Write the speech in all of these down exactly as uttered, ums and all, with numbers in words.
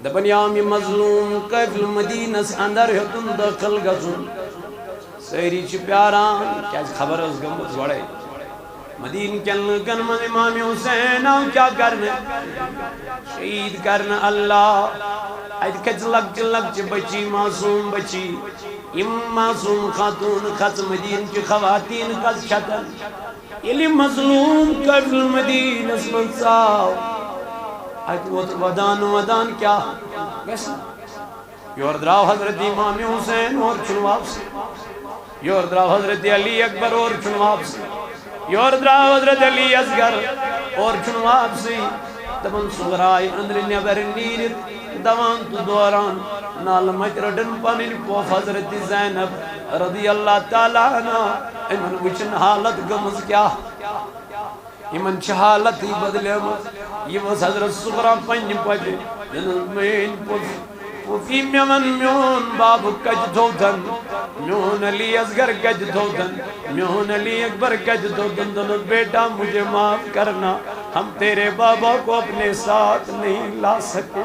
دپان، یا یہِ مظلوم قٲفلہٕ مدیٖنس اندر ہیوٚتُن دٲخل گژھُن۔ سٲری چھِ پیاران، کیازِ خبر ٲس گٔمٕژ گۄڈے۔ مدیٖنہٕ کٮ۪ن لوٗکن منٛز امام حسین آو کیٛاہ کرنہٕ؟ شہیٖد کرنہٕ۔ اللہ، اتہِ کھژِ لۄکچہِ لۄکچہِ بچی، معصوم بچی۔ یِم معصوم خاتوٗن کھژٕ، مدیٖنہٕ چہِ خواتیٖن کھژٕ چھتن۔ ییٚلہِ مظلوم قٲفلہٕ مدیٖنس منٛز ژاو، اتہِ ووت ودان ودان کیٛاہ گژھِ؟ یورٕ درٛاو حضرت امام حسین، اورٕ چھُنہٕ واپسٕے۔ یورٕ درٛاو حضرت علی اکبر، اورٕ چھُنہٕ واپسٕے۔ یورٕ درٛاو حضرت علی اصغر، اورٕ چھُنہٕ واپسٕے۔ دپان، صغرا آیہِ أنٛدرٕ نٮ۪بر نیٖرِتھ دوان تہٕ دوران، نالہٕ متہِ رٔٹٕن پنٕنۍ پۄپھ حضرت زینب رضی اللہ تعالیٰ عنہا۔ یِمن وٕچھِن حالت گٔمٕژ کیٛاہ۔ یِمن چھِ حالتٕے بدلیمٕژ۔ یہِ ؤژھ حضرت صغرا پننہِ پۄپھِ، دوٚپنَس، میٲنۍ پۄپھ، پۄپھی، مےٚ وَن، میون باب کتہِ تھووتھن؟ میون علی اصغر کتہِ تھووتھن؟ میون علی اکبر کتہِ تھووتھن؟ دوٚپنَس، بیٹا، مجھے معاف کرنا، ہم تیرے بابا کو اپنے ساتھ نہیں لا سکے۔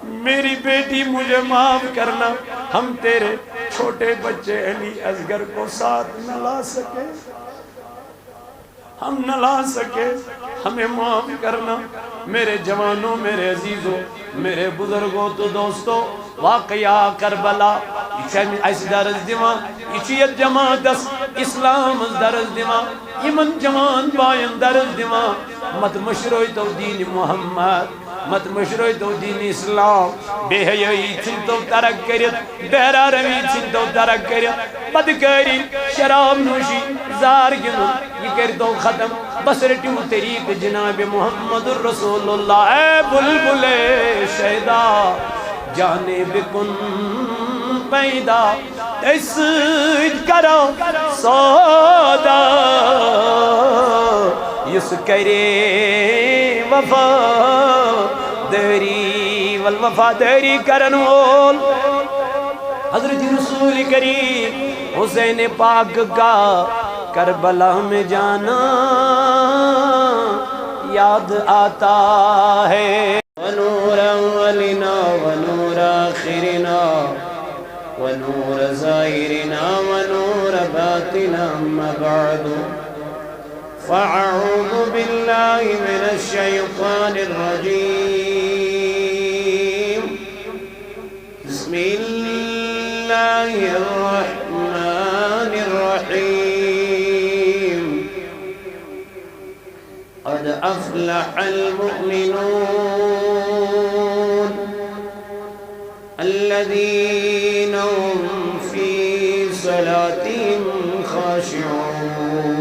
میری بیٹی، مجھے معاف کرنا، ہم تیرے چھوٹے بچے علی اصغر کو ساتھ نہ لا سکے۔ ہم نہ لا سکے، ہمیں معاف کرنا۔ میرے جوانوں، میرے عزیزوں، میرے بزرگوں تو دوستوں، واقعہ کربلا، یہِ چھُ اَسہِ درس دِوان، یہِ چھُ یَتھ جماعتس اسلامس درس دِوان، یِمن جوان باین درس دِوان۔ مت مٔشرٲوتو دین محمد، مت مٔشرٲوتو دین اسلام۔ بے حیٲیی ژھٕنتو ترک کٔرِتھ، بے حیا روی ژھٕنتو ترک کٔرِتھ، بدکٲری، شراب نوشی، زار گِنٛدُن، یہِ کٔرۍتو ختم۔ بس رٔٹِو طریٖقہٕ جناب محمد رسول اللہ۔ اے بلبل شیدا، جانے بکن پیدا، تٔسۍ سۭتۍ کرو سودا، یُس کرے وفادٲری، ول وفادٲری کرن وول۔ حضرت رسول کریم حسین پاک کا کربلا میں جانا یاد آتا ہے۔ ونور أولنا ونور آخرنا ونور ظاهرنا ونور باطننا، أما بعد، فأعوذ بالله من الشيطان الرجيم. بسم الله الرحمن الرحيم. قد أفلح المؤمنون الذين هم في صلاتهم خاشعون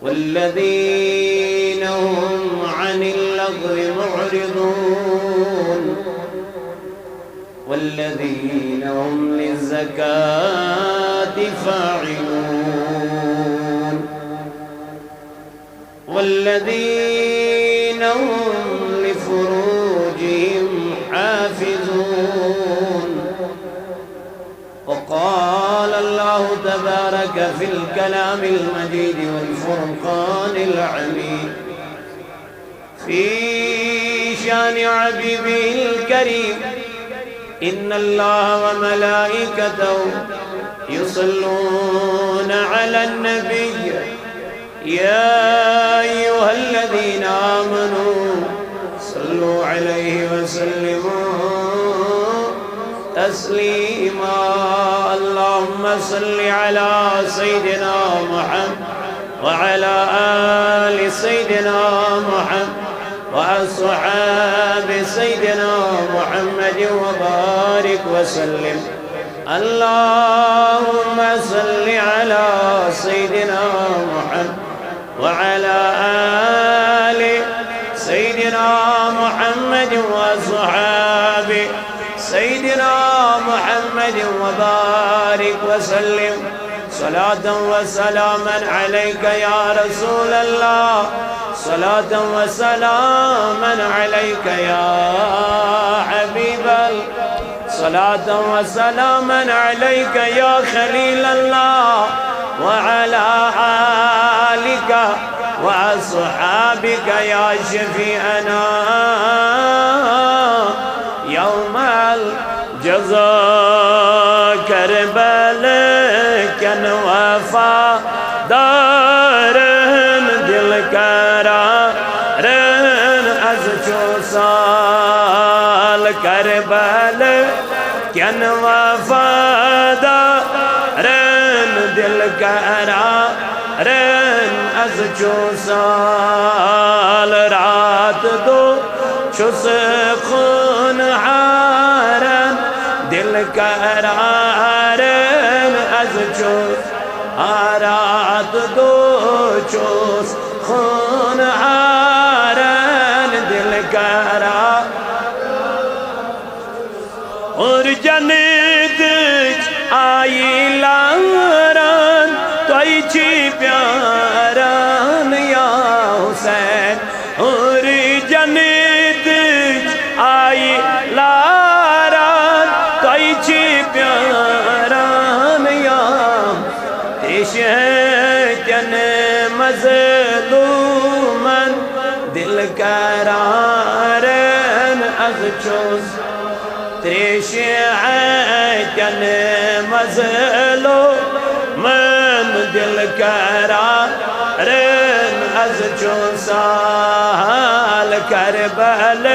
والذين هم عن اللغو معرضون والذين هم للزكاة فاعلون والذين هم لفروجهم حافظون. وقال الله تبارك في الكلام المجيد والفرقان الحميد في شان حبيبه الكريم: إن الله وملائكته يصلون على النبي، يا أيها الذين آمنوا صلوا عليه وسلموا تسليما. اللهم صل على سيدنا محمد وعلى آل سيدنا محمد وأصحاب سيدنا محمد وبارك وسلم. اللهم صل على سيدنا محمد وعلى آل سيدنا محمد وأصحاب سيدنا محمد وبارك وسلم. صلاة وسلاما عليك يا رسول الله، صلاة وسلاما عليك يا حبيب الله، صلاة وسلاما عليك يا خليل الله، وعلى آلك وأصحابك يا شفيعنا يوم الجزاء. کربل کٮ۪ن وفادارن دل قرارن از چھُ سال. کربل کٮ۪ن وفادارن دل قرارن از چھُ سال. رات دو چھُس خون ہارن دل قرارن از چھُ. رات دو چھُس خون ہارن دل قرار. اور جنتٕچ آیہِ لاران، تۄہہِ چھِ پیاران یا حسین۔ اور جنتٕچ آیہِ لاران، تۄہہِ چھِ پیاران یا تریشہِ ہٕتٮ۪ن مظلوٗمن دل قرارن از چھُس۔ تریشہِ ہٕتٮ۪ن مظلوٗمن دل قرارن از چھُس سال۔ کربل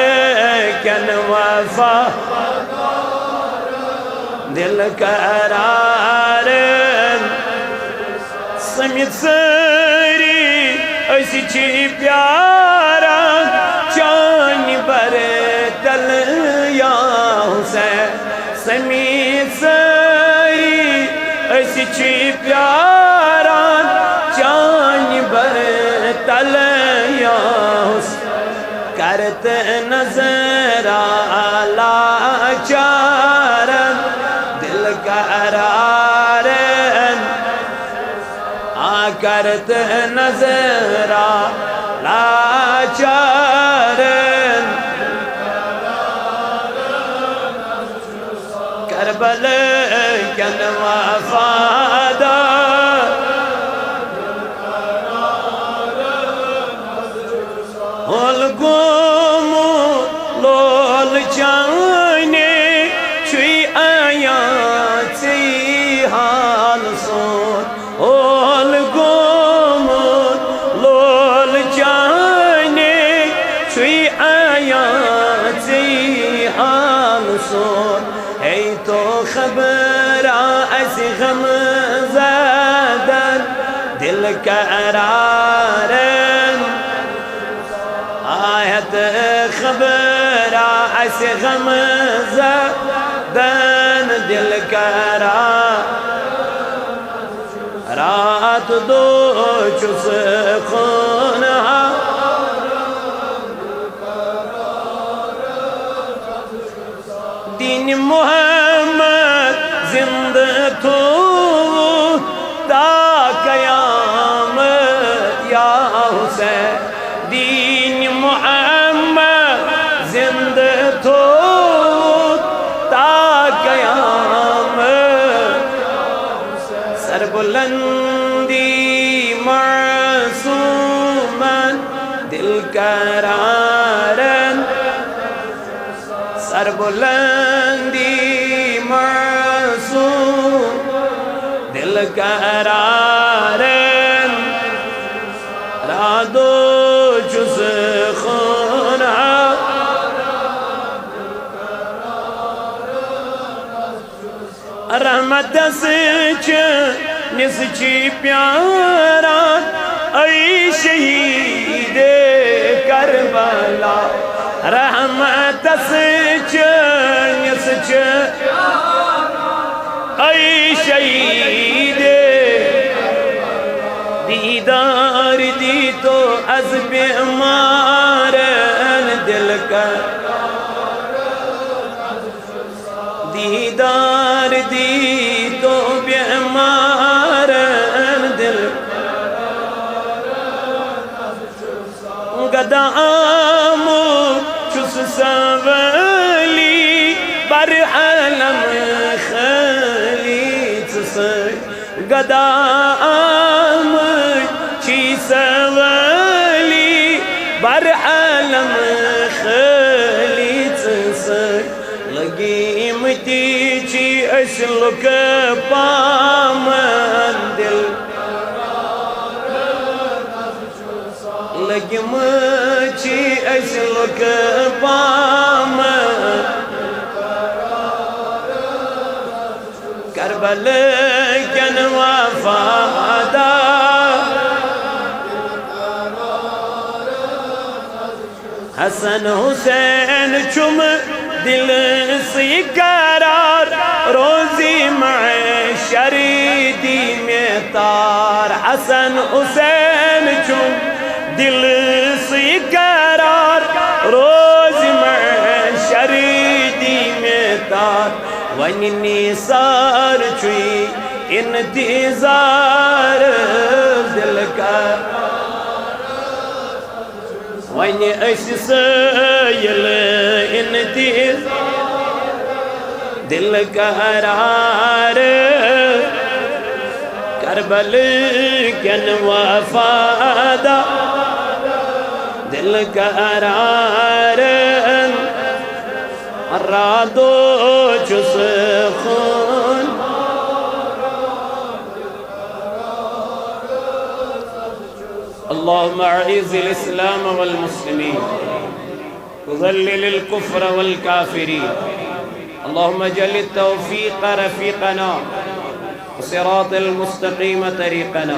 کٮ۪ن وفا دل قرارن۔ سٔمِتھ سٲری أسۍ چھِ پیاران چانہِ بر تل یا حسین۔ سٔمِتھ سٲری أسۍ چھِ پیاران چانہِ بر تل یا حسین۔ کرت نظر لاچارن دل قرارن۔ آ کرت نظر لاچارن۔ کربل کٮ۪ن وفادار ہول گومُت لول چانے چھُے آیا ژےٚ حال سون۔ ہول گومُت لول چانے چھُے آیا ژےٚ حال سون۔ ہے تو خبرا اَسہِ غم زدن دل قرارن۔ آیت خبرا اَسہِ غم زدن دل قرار۔ رات دو چھُس خون ہا دین محمد زندٕ تھوٚوُتھ تا قیامت یا حسین۔ دین محمد زندٕ تھوٚوُتھ تا قیامت۔ سربلندی معصومن دل قرارن۔ سربلندی معصوم دل قرارن۔ رادو چھُس خون رحمتس چھِ نِس چھِ پیاران، اے شہید کربلا۔ رحمتس چھِ نِس چھِ، اے شہید، دیدار دی تو از بیمارن دل کا۔ دیدار دی تو بیمارن دل۔ گدا آمُت چھُس سوٲلی، بر عالم خٲلی ژٕ سۭتۍ۔ گدا آمٕتۍ چھی سوٲلۍ۔ أسۍ لُکہٕ پامہٕ دِل لٔگمٕتۍ چھِ أسۍ لُکہٕ پامہٕ کربلہٕ کٮ۪ن وفادار۔ حسن حسین چھُم دِلسٕے قرار، روزِ محشر دی مےٚ تار۔ حسن حسین چھُم دِلسٕے قرار، روزِ محشر دی مےٚ تار۔ وۄنۍ نثار چھُے انتظار دِل قرار۔ وۄنۍ أسۍ سٲیِل انتظار دِل قرار۔ کربلہٕ کٮ۪ن وفادار دِل قرار۔ راتو چھُس خوٗن۔ اللهم أعز الإسلام والمسلمين، وذلل الكفر والكافرين. اللهم اجعل التوفيق رفيقنا، والصراط المستقيم طريقنا.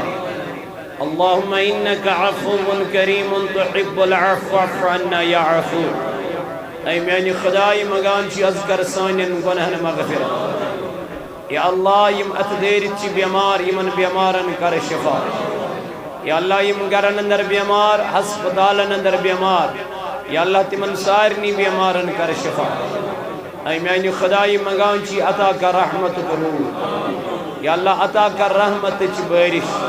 اللهم إنك عفو كريم تحب العفو فاعف عنا يا عفو. اے میانہِ خدایہِ، منگان چھِ از، کر سانٮ۪ن گۄناہن مغفرت۔ یا اللہ، یِم اتھ دٲرِتھ چھِ بیمار، یِمن بیمارن کر شفا۔ یا اللہ، یِم گرن اندر بیمار، ہسپتالن اندر بیمار، یا اللہ، تِمن سارنٕے بیمارن کر شفا۔ اے میانہِ خدایہِ، منگان چھِ، عطا کر رحمتُک روٗد۔ یا اللہ، عطا کر رحمتٕچ بٲرِش۔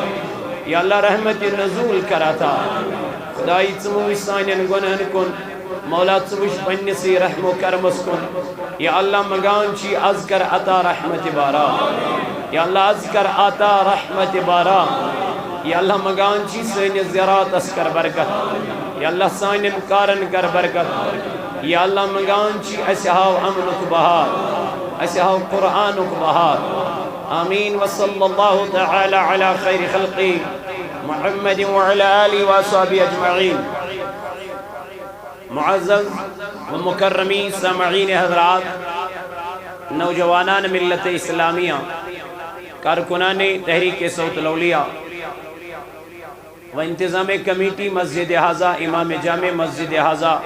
یا اللہ، رحمتِ نزول کر عطا۔ خدایہِ، ژٕ مہٕ وٕچھ سانٮ۪ن گۄناہن کُن۔ مولا، ژٕ وٕچھ پننِسٕے رحم و کرمس کُن۔ یا اللہ، منگان چھِ، از کر عطا رحمتِ باران۔ یا اللہ، از کر عطا رحمتِ باران۔ یا اللہ، منگان چھِ، سٲنِس زِراتس کر برکت۔ یا اللہ، سانٮ۪ن کارن کر برکت۔ یا اللہ، منگان چھِ، اسہِ ہاو امنُک بہار، اسہِ ہاو قرآنُک بہار۔ آمین۔ وصلی اللہ تعالی علی خیر خلقہ محمد وعلی آلہ وصحبہ اجمعین۔ معزز و مکرمین سامعین حضرات، نوجوانان ملت اسلامیہ، کارکنان تحریک صوت الاولیاء و انتظامیہ کمیٹی مسجد ہذا، امام جامع مسجد ہذا،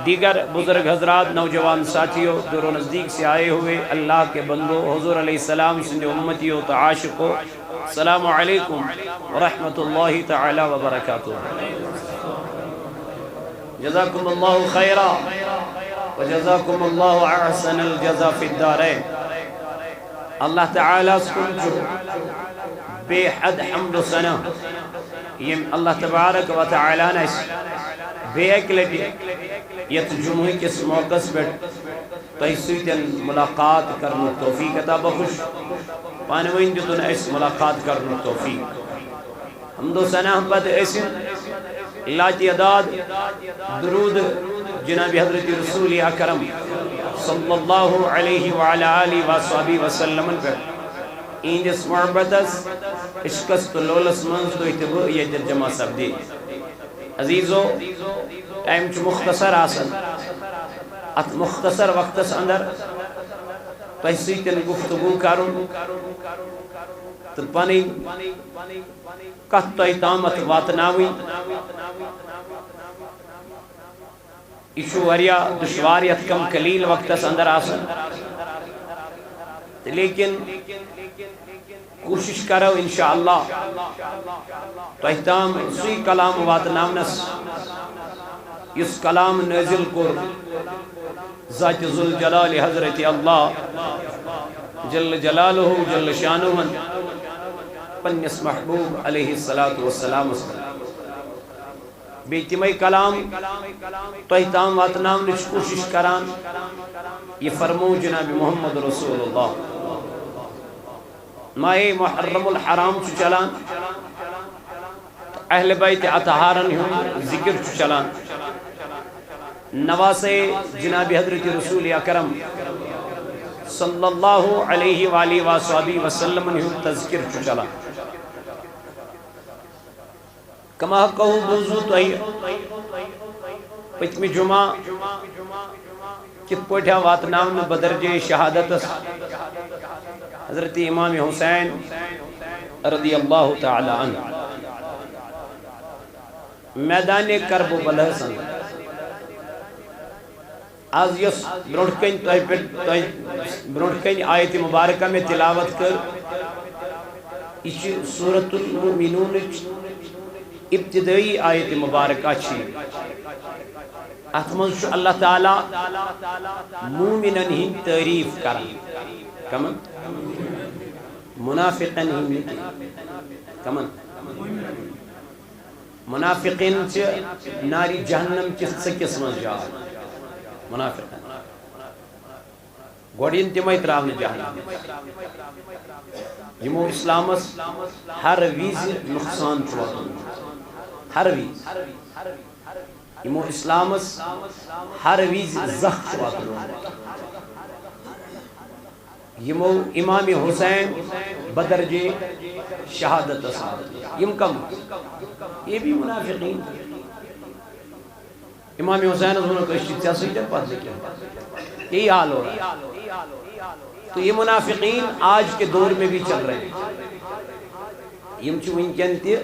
دیگر بزرگ حضرات، نوجوان ساتھیوں، دور و نزدیک سے آئے ہوئے اللہ کے بندو، حضور علیہ السلام سندِ امتیو تو عاشقو، السلام علیکم ورحمۃ اللہ تعالی وبرکاتہ۔ جزاکم اللہ خیرا و جزاکم اللہ احسن الجزا فی الدارین۔ اللہ تعالیٰ ہس کُن چھُ بے حد حمد و ثنا، ییٚمۍ اللہ تبارک و تعالیٰ ہن اسہِ بیٚیہِ اکہِ لٹہِ یتھ جمعہ کِس موقعس پٮ۪ٹھ تۄہہِ سۭتۍ ملاقات کرنُک توفیق عطا بخش۔ پانہٕ ؤنۍ دیُتُن اسہِ ملاقات کرنُک توفیق۔ حمد و ثنا پتہٕ ٲسِن لاتعداد درود جناب حضرت رسول اکرم صلی اللہ علیہ وعلی آلہ وصحبہ وسلمن پٮ۪ٹھ، اِہنٛدِس محبتس، عشقس تہٕ لولس منٛز تُہۍ تہٕ بہٕ ییٚتٮ۪تھ جمع سپدے۔ عزیزو، ٹائم چھُ مختصر آسان۔ اتھ مختصر وقتس اندر تۄہہِ سۭتۍ گفتگو کرُن تہٕ پنٕنۍ کتھ تۄہہِ تامتھ واتناوٕنۍ، یہِ چھُ واریاہ دُشوار یتھ کم قلیل وقتس اندر آسان۔ تہٕ لیکن کوٗشِش کرو انشاءاللہ تۄہہِ تام سُے کلام واتناونس، یُس کلام نٲزِل کوٚر ذاتِ ذوالجلال حضرت اللہ جل جلالہ جل شانہ ہن پننِس محبوب علیہ الصلوۃ والسلامس پٮ۪ٹھ۔ بیٚیہِ تِمے کلام تۄہہِ تام واتناونٕچ کوٗشِش کران۔ یہِ فرموو جناب محمد رسول اللہ۔ ماہِ محرم الحرام چھُ چلان، اہل بیت اطہارن ہُنٛد ذکر چھُ چلان، نواسے جناب حضرت رسول اکرم صلی اللہ علیہ وآلہ وصحبہ وسلم ہُنٛد تذکر چھُ چلان۔ کما کہو بوزو تۄہہِ پٔتمہِ جمعہ کِتھ پٲٹھۍ آو واتناونہٕ بدرجے شہادتس حضرت امام حسین رضی اللہ تعالی عنہ میدان کرب و بلہس اندر۔ از یۄس برونٛٹھ کنہِ تۄہہِ پٮ۪ٹھ، تۄہہِ برونٛٹھ کنہِ آیت مبارکہ مےٚ تلاوت کٔر، یہِ چھِ سورۃ المؤمنونٕچ ابتدٲئی آیت مبارکہ چھِ۔ اتھ منٛز چھُ اللہ تعالیٰ مومنن ہٕنٛدۍ تعریف کران۔ کمن؟ منافقن ہٕنٛدۍ نہٕ کینٛہہ۔ کمن؟ منافقین چھِ نارِ جہنم کِس ژٔکِس منٛز جاے۔ منافقین۔ گۄڈٕ یِن تِمے ترٛاونہٕ جہنم۔ یِمو اسلامس ہر وِزِ نۄقصان چھُ واتنومُت۔ ہر وِزِ۔ یِمو اسلامس ہر وِزِ زخ چھُ واتنومُت۔ یِمو امام حسین بدرجے شہادتس آو۔ یِم کم؟ یہ بھی منافقین۔ امام حسینس ووٚنُکھ، "أسۍ چھِ ژےٚ سۭتۍ، پتہٕ نہٕ کینٛہہ۔" یہی حال ہو رہا ہے۔ تو یہ منافقین آج کے دور میں بھی چل رہے ہیں۔ یِم چھِ وٕنکٮ۪ن تہِ،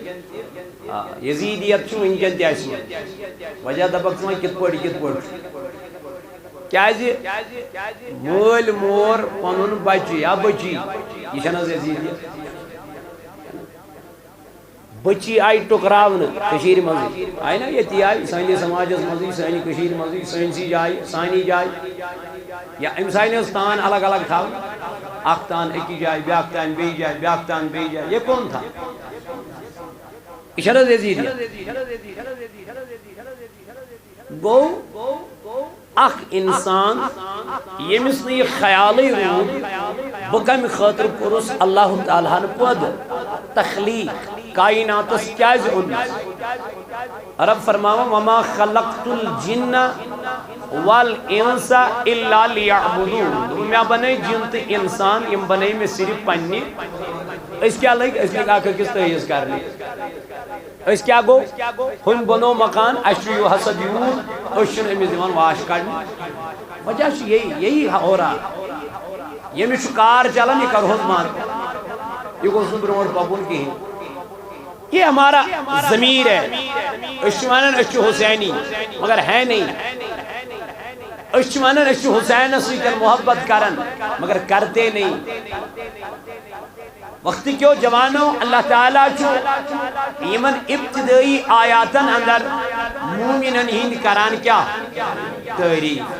آ، یزیدیت چھِ وٕنکٮ۪ن تہِ اَسہِ منٛز۔ وجہ دَپَکھ ژٕ وۄنۍ کِتھ پٲٹھۍ، کِتھ پٲٹھۍ چھُ؟ کیٛازِ؟ مٲلۍ مور پَنُن بَچہِ یا بٔچی، یہِ چھَنہٕ حظ یزیدیت؟ بٔچی آیہِ ٹُکراونہٕ کٔشیٖرِ منٛزٕے، آیہِ نا ییٚتی، آیہِ سٲنِس سماجَس منٛزٕے، سانہِ کٔشیٖرِ منٛزٕے، سٲنۍسٕے جایہِ، سانی جایہِ۔ یا أمِس آیہِ نہٕ حظ تان الگ الگ تھاونہٕ؟ اَکھ تان أکِس جایہِ، بیٛاکھ تان بیٚیِس جایہِ، بیٛاکھ تان بیٚیِس جایہِ۔ یہ کون تھا؟ یہ چھَنہٕ حظ یزیدیت؟ گوٚو اکھ انسان ییٚمِس نہٕ یہِ خیالٕے روٗد، بہٕ کمہِ خٲطرٕ کوٚرُس اللہ تعالیٰ ہن پٲدٕ، تخلیق، کائناتس کیازِ اوٚنمُت؟ رب فرماوان، "وما خلقت الجن والانس الا لیعبدون"۔ دوٚپُن، مےٚ بنٲے جِن تہٕ انسان، یِم بنٲے مےٚ صرف پننہِ۔ أسۍ کیٛاہ لٔگۍ؟ أسۍ لٔگۍ اکھ أکِس تٲعیٖز کرنہِ۔ أسۍ کیٛاہ گوٚو؟ ہُمۍ بنوو مکان، اَسہِ چھُ یہِ حسد یوٗت، أسۍ چھِنہٕ أمِس دِوان واش کڑنہِ۔ وجہ چھُ یی، یی ہو رہا۔ ییٚمِس چھُ کار چلان، یہِ کرہوس بنٛد۔ یہِ گوٚژھ نہٕ برونٛٹھ پکُن کِہیٖنۍ۔ یہ ہمارا ضمیر ہے۔ أسۍ چھِ ونان أسۍ چھِ حسینی، مگر ہے نہیں۔ أسۍ چھِ ونان أسۍ چھِ حسینس سۭتۍ محبت کران، مگر کرتے نہیں۔ وقت کیو جوانو، اللہ تعالیٰ چھُ یِمن ابتدٲئی آیاتن اندر مومنن ہٕنٛدۍ کران کیٛاہ؟ تعریف۔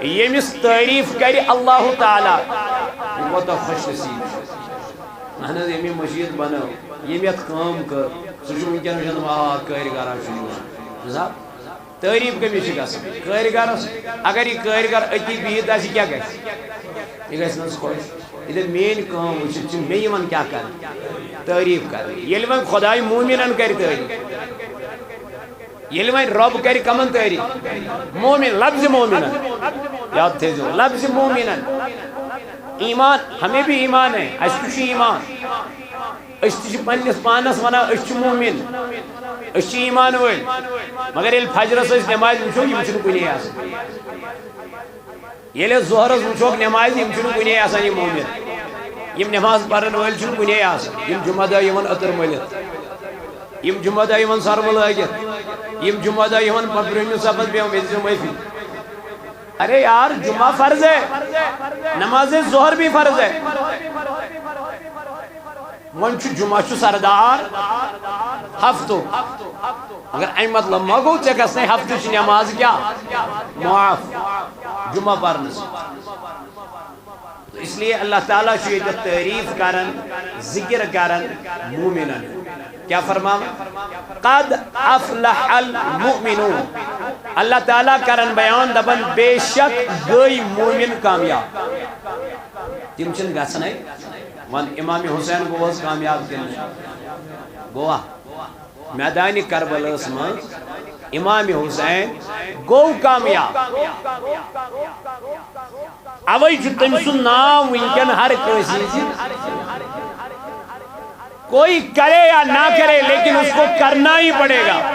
ییٚمِس تعریف کرِ اللہ تعالیٰ، یہِ کوٗتاہ خوش نصیب چھُ۔ اہن حظ، ییٚمۍ یہِ مٔشیٖد بنٲو، ییٚمۍ یَتھ کٲم کٔر، سُہ چھُ وٕنکیٚنَس وٕچھان، آ، کٲرۍ گرا چھُ یِوان۔ بوٗزتھا؟ تعریف کٔمِس چھِ گژھان؟ کٲرۍ گرس۔ اگر یہِ کٲرۍ گر أتی بِہِتھ آسہِ، کیٛاہ گژھِ؟ یہِ گژھِ نہٕ حظ خۄش؟ ییٚلہِ میٛٲنۍ کٲم وٕچھِتھ چھِ مےٚ یِوان کیٛاہ کرنہٕ؟ تعریف کرنہٕ۔ ییٚلہِ وۄنۍ خۄداے مومِنن کرِ تعریف، ییٚلہِ وۄنۍ رۄب کرِ کمن تعریف؟ مومن، لفظ مومنن۔ یاد تھٲیزیو، لفظ مومنن۔ ایمان، ہمیں بھی ایمان ہے، اَسہِ تہِ چھُ ایمان۔ أسۍ تہِ چھِ پننِس پانس ونان، أسۍ چھِ مومن، أسۍ چھِ ایمان وٲلۍ۔ مگر ییٚلہِ فجرس أسۍ نمازِ وٕچھو، یِم چھِنہٕ کُنے آسان۔ ییٚلہِ أسۍ ظہرس وٕچھوکھ نمازِ، یِم چھِنہٕ کُنے آسان، یِم مومن۔ یِم نماز پرن وٲلۍ چھِنہٕ کُنے آسان۔ یِم جمعہ دۄہ یِوان عطر مٔلِتھ، یِم جمعہ دۄہ یِوان سرمہٕ لٲگِتھ، یِم جمعہ دۄہ یِوان برٛونٛہمِس صفس بیٚہوان، مےٚ دِژیو معٲفی۔ ارے یار، جمعہ فرض ہے، نماز ظہر بھی فرض ہے۔ وۄنۍ چھُ جمعہ چھُ سردار ہفتُک، مگر اَمہِ مطلب ما گوٚو ژےٚ گژھنَے ہفتٕچ نماز کیٛاہ؟ معاف، جمعہ پرنہٕ سۭتۍ۔ تو اس لیے اللہ تعالیٰ چھُ ییٚتہِ تعریف کران، ذکر کران مومنن۔ کیا فرماوان؟ "قد افلح المؤمنون"۔ اللہ تعالیٰ کران بیان، دپان، "بے شک گٔے مومن کامیاب۔" تِم چھِنہٕ گژھنَے۔ وَن، امام حسین گوٚو حظ کامیاب کِنہٕ نہٕ؟ گوٚوا؟ میدانِ کربلاہس منٛز امام حسین گوٚو کامیاب۔ اوے چھُ تٔمۍ سُنٛد ناو وٕنکٮ۪ن ہر کٲنٛسہِ ہٕنٛزِ۔ کوئی کرے یا نہ کرے، لیکن اس کو کرنا ہی پڑے گا۔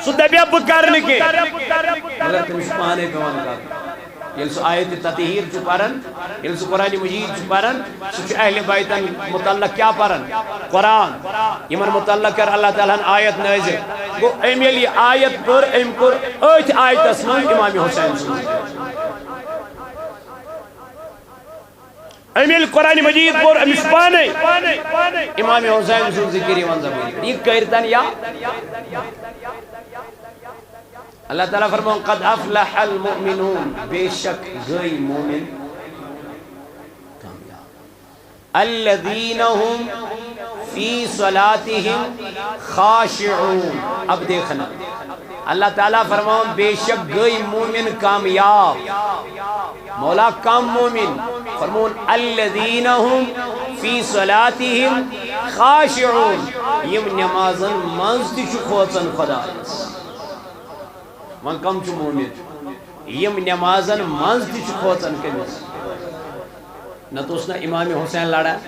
سُہ دَپہِ، "بہٕ کرٕ نہٕ کینٛہہ۔" مگر تٔمِس چھُ پانے پٮ۪وان کرُن۔ ییٚلہِ سُہ آیت تطہیر چھُ پران، ییٚلہِ سُہ قرآن مجید چھُ پران، سُہ چھُ اہل بیتن متعلق کیٛاہ پران؟ قرآن۔ یِمن متعلق کر اللہ تعالیٰ ہن آیت نازل۔ گوٚو، أمۍ ییٚلہِ یہِ آیت پٔر، أمۍ کوٚر أتھۍ آیتس منٛز امام حسین سُنٛد ذِکِر۔ أمۍ ییٚلہِ قرآن مجید پوٚر، أمِس پانے امام حسین سُنٛد ذِکِر یِوان زبٲنۍ پٮ۪ٹھ۔ یہِ کٔرۍتن یا اللہ تعالیٰ فرماوان، "قد افلح المؤمنون"، بے شک گٔے مومن کامیاب۔ "الذین هم فی صلاتهم خاشعون"۔ اب دیکھنا، اللہ تعالیٰ فرماوان، بے شک گٔے مومن کامیاب۔ مولا کم مومن؟ فرمون، "الذین هم فی صلاتهم خاشعون"، یِم نمازن منٛز تہِ چھِ کھوژان خدایس۔ وۄنۍ کم چھُ مومن؟ یِم نمازن منٛز تہِ چھِ کھوژان کٔمِس؟ نتہٕ اوس نہ امام حسین لڑان،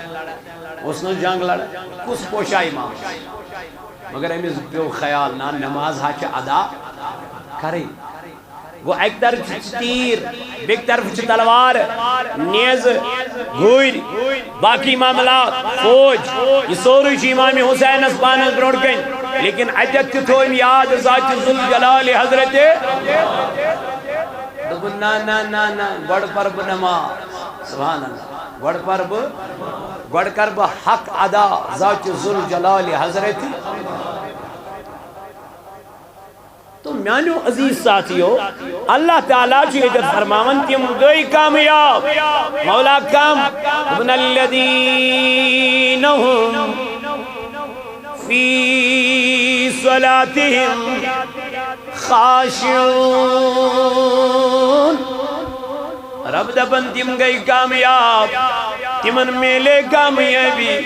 اوس نہ جنگ لڑان، کُس پوشا امام؟ مگر أمِس پیوٚو خیال، نہ، نماز ہا چھِ ادا کرٕنۍ۔ گوٚو، اَکہِ طرفہٕ چھِ تیٖر، بیٚکہِ طرفہٕ چھِ تلوار، نیزٕ، گُرۍ، باقٕے معاملات، فوج، یہِ سورُے چھُ امام حسینس پانس برونٛٹھ کَنہِ۔ لیکن اَتٮ۪تھ تہِ تھوٚو أمۍ یاد ذات ذوالجلال حضرت۔ دوٚپُن، "نہ، نہ، نہ، نہ، گۄڈٕ پَرٕ بہٕ نماز۔" سبحان اللہ۔ گۄڈٕ پَرٕ بہٕ، گۄڈٕ کَرٕ بہٕ حق ادا ذات ذوالجلال حضرت۔ تو میانیو عزیز ساتھیو، اللہ تعالیٰ چھُ ییٚتٮ۪تھ فرماوان، تِم گٔے کامیاب۔ مولا کم؟ دوٚپُن، "الذین هم فی صلاتهم خاشعون"۔ رب دپان، تِم گٔے کامیاب، تِمن میلے کامیٲبی،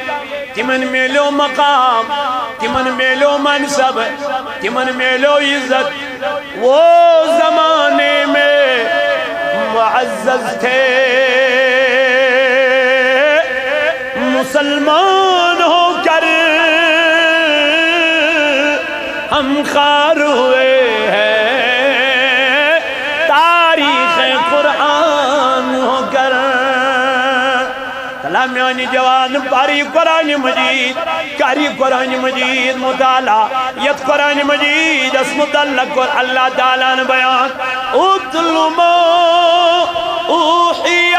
تِمن میلیو مقام، تِمن میلیو منصب، تِمن میلیو عزت۔ وہ زمانے میں معزز تھے، مسلمان ہو کر ہم خوار ہوئے ہیں، تاریخ قرآن ہو کر۔ تلا میانی جوان، پاری قرآن مجید، کاری قرآن مجید مطالعہ، یت قرآن مجید اس متعلق کر اللہ تعالیٰ نے بیان، "اتل ما اوحی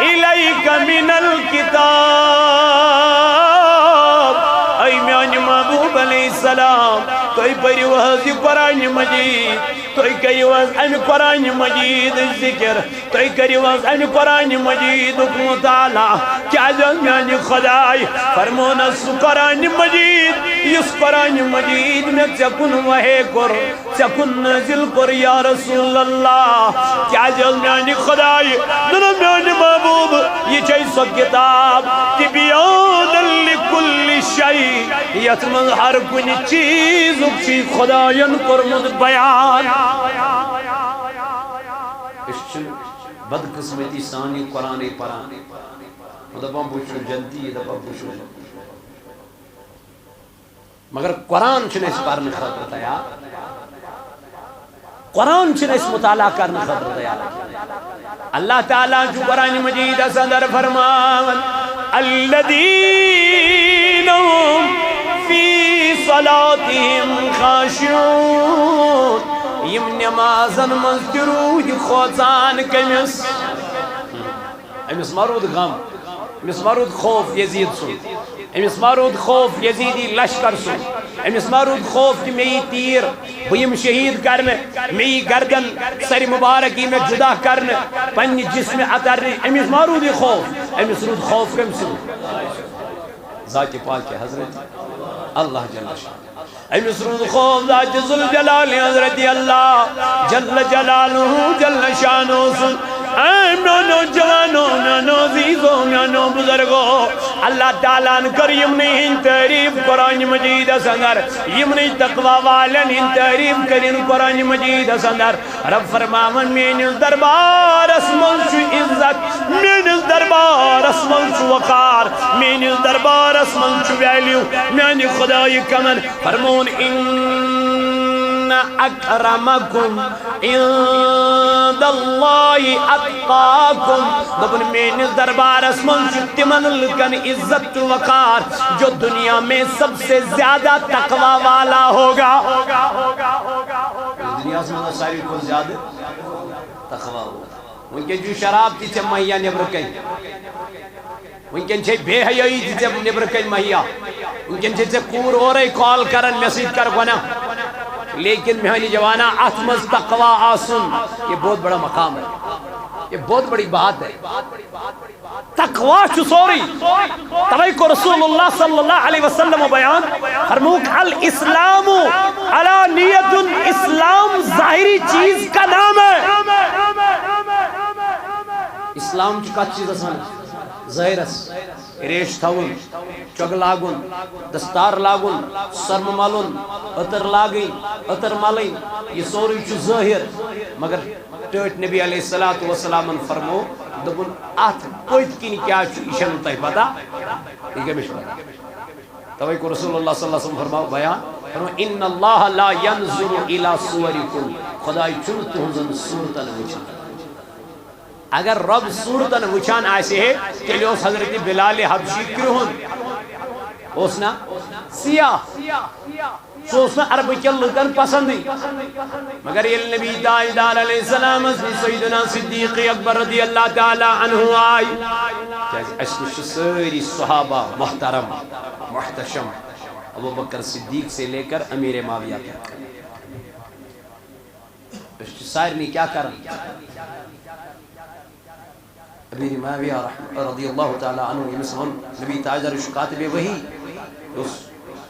الیک من الکتاب"۔ اے میانہِ محبوب علیہ السلام، تُہۍ پٔرِو حظ یہِ قرآن مجید، تُہۍ کٔرِو حظ اَمہِ قرآن مجید ذکر، تُہۍ کٔرِو حظ اَمہِ قرآن مجیدُک مطالعہ۔ کیٛازِ حظ میانہِ خداے، فرمون حظ سُہ قرآن مجید، یُس قرآن مجید مےٚ ژےٚ کُن وحی کوٚر، ژےٚ کُن نٲزِل کوٚر یا رسول اللہ۔ کیٛازِ حظ میانہِ خدایہِ، دوٚپُن میانہِ محبوب، یہِ چھے سۄ کِتاب، تبیان لکل شیء، یَتھ منٛز ہر کُنہِ چیٖزُک چھُے خدایَن کوٚرمُت بیان۔ أسۍ چھِ بدقسمتی سان یہِ قرآنٕے پران۔ دَپان بہٕ چھُس جنتی، یہِ دَپان بہٕ چھُس۔ مگر قرآن چھُنہٕ أسۍ پرنہٕ خٲطرٕ تیار۔ قرآن چھُنہٕ أسۍ مطالعہ کرنہٕ خٲطرٕ تیار۔ اللہ تعالیٰ چھُ قرآن مجیدس اندر فرماوان، "الذین هم فی صلاتهم خاشعون"، یِم نمازن منٛز تہِ روٗدۍ کھوژان۔ کٔمِس؟ أمِس ما روٗد غم؟ أمِس ما روٗد خوف یزید سُنٛد؟ أمِس ما روٗد خوف یزیدی لشکر سُنٛد؟ أمِس ما روٗد خوف کہِ مےٚ یی تیٖر، بہٕ یِمہٕ شہیٖد کرنہٕ، مےٚ یی گردن سرِ مبارک یی مےٚ جدا کرنہٕ، پننہِ جسمہِ عطر نِش؟ أمِس ما روٗد یہِ خوف؟ أمِس روٗد خوف کٔمۍ سُنٛد؟ ذاتِ پاکِ حضرت اللہ جل شانہ۔ أمِس روٗد خوف ذاتِ ذوالجلال حضرت اللہ جل جلالہ جل شانہ سُنٛد۔ اے میانو جوانو، میانو عزیزو، میانو بزرگو، اللہ تعالیٰ ہن کٔر یِمنٕے ہٕنٛدۍ تعریف قرآن مجیدس اندر، یِمنٕے تقوی والٮ۪ن ہٕنٛدۍ تعریف کٔرِن قرآن مجیدس اندر۔ رب فرماوان، میٲنِس دربارس منٛز چھُ عزت، میٲنِس دربارس منٛز چھُ وقار، میٲنِس دربارس منٛز چھُ ویلیو۔ میانہِ خدایہِ کمن فرمون، ان اکرمکم عند اللہ اتقاکم۔ دوٚپُن، میٲنِس دربارس منٛز چھُ تِمن لُکن عزت تہٕ وقار، جو دنیا میں سب سے زیادہ تقوی والا ہوگا۔ دنیاہس منٛز ساروی کھۄتہٕ زیادٕ تقوی وول۔ وٕنکیٚن چھُ شراب تہِ ژےٚ مہیا نیٚبرٕ کَنۍ۔ وٕنکیٚن چھے بے حیٲیی تہِ ژےٚ نیٚبرٕ کَنۍ مہیا۔ وٕنکیٚن چھے ژےٚ کوٗر اورَے کال کران، مےٚ سۭتۍ کر گۄناہ۔ لیکن میانہِ جوانا، اتھ منٛز تقوی آسُن، یہ بہت بڑا مقام ہے، یہ بہت بڑی بات ہے۔ تقوی چھُ سورُے۔ توے کوٚر رسول اللہ صلی اللہ علیہ وسلم بیان، فرموک، الاسلام علانیت، اسلام ظاہری چیز کا نام ہے۔ اسلام چھُ کتھ چیٖزس ونان؟ ظٲہرس۔ ریش تھاوُن، چۄگہٕ لاگُن، دستار لاگُن، سۄرمہٕ ملُن، عطر لاگٕنۍ، عطر ملٕنۍ، یہِ سورُے چھُ ظٲہر۔ مگر ٹٲٹھۍ نبی علیہ الصلوۃ والسلامن فرمو، دوٚپُن، اتھ پٔتۍ کِنۍ کیٛاہ چھُ، یہِ چھےٚ نہٕ تۄہہِ پتہ، یہِ کٔمِس چھِ پتہ؟ توے کوٚر رسول اللہ صلی اللہ علیہ وسلم فرماو بیان، فرمو، ان اللہ لا ینظر الی صورکم، خداے چھُنہٕ تُہنٛزن صورتن وٕچھان۔ اگر رب صورتن وٕچھان آسہِ ہے، تیٚلہِ اوس حضرت بلال حبشی کرٛہُن، اوس نا سیاہ، سُہ اوس نہٕ عربہٕ کٮ۪ن لُکن پسندٕے۔ مگر ییٚلہِ نبی تاجدار علیہ السلامس نِش سیدنا صدیق اکبر رضی اللہ تعالیٰ عنہ آے، کیازِ اَسہِ نِش چھِ سٲری صحابہ محترم، محتشم، ابو بکر صدیق سے لے کر امیر معاویہ تک۔ أسۍ چھِ سارنٕے کیٛاہ کران؟ امیر معاویہ رح-، رضی اللہ تعالیٰ عنہ، ییٚمِس ووٚن نبی تاجدار، یہِ چھُ کاتبِ وحی، یہِ اوس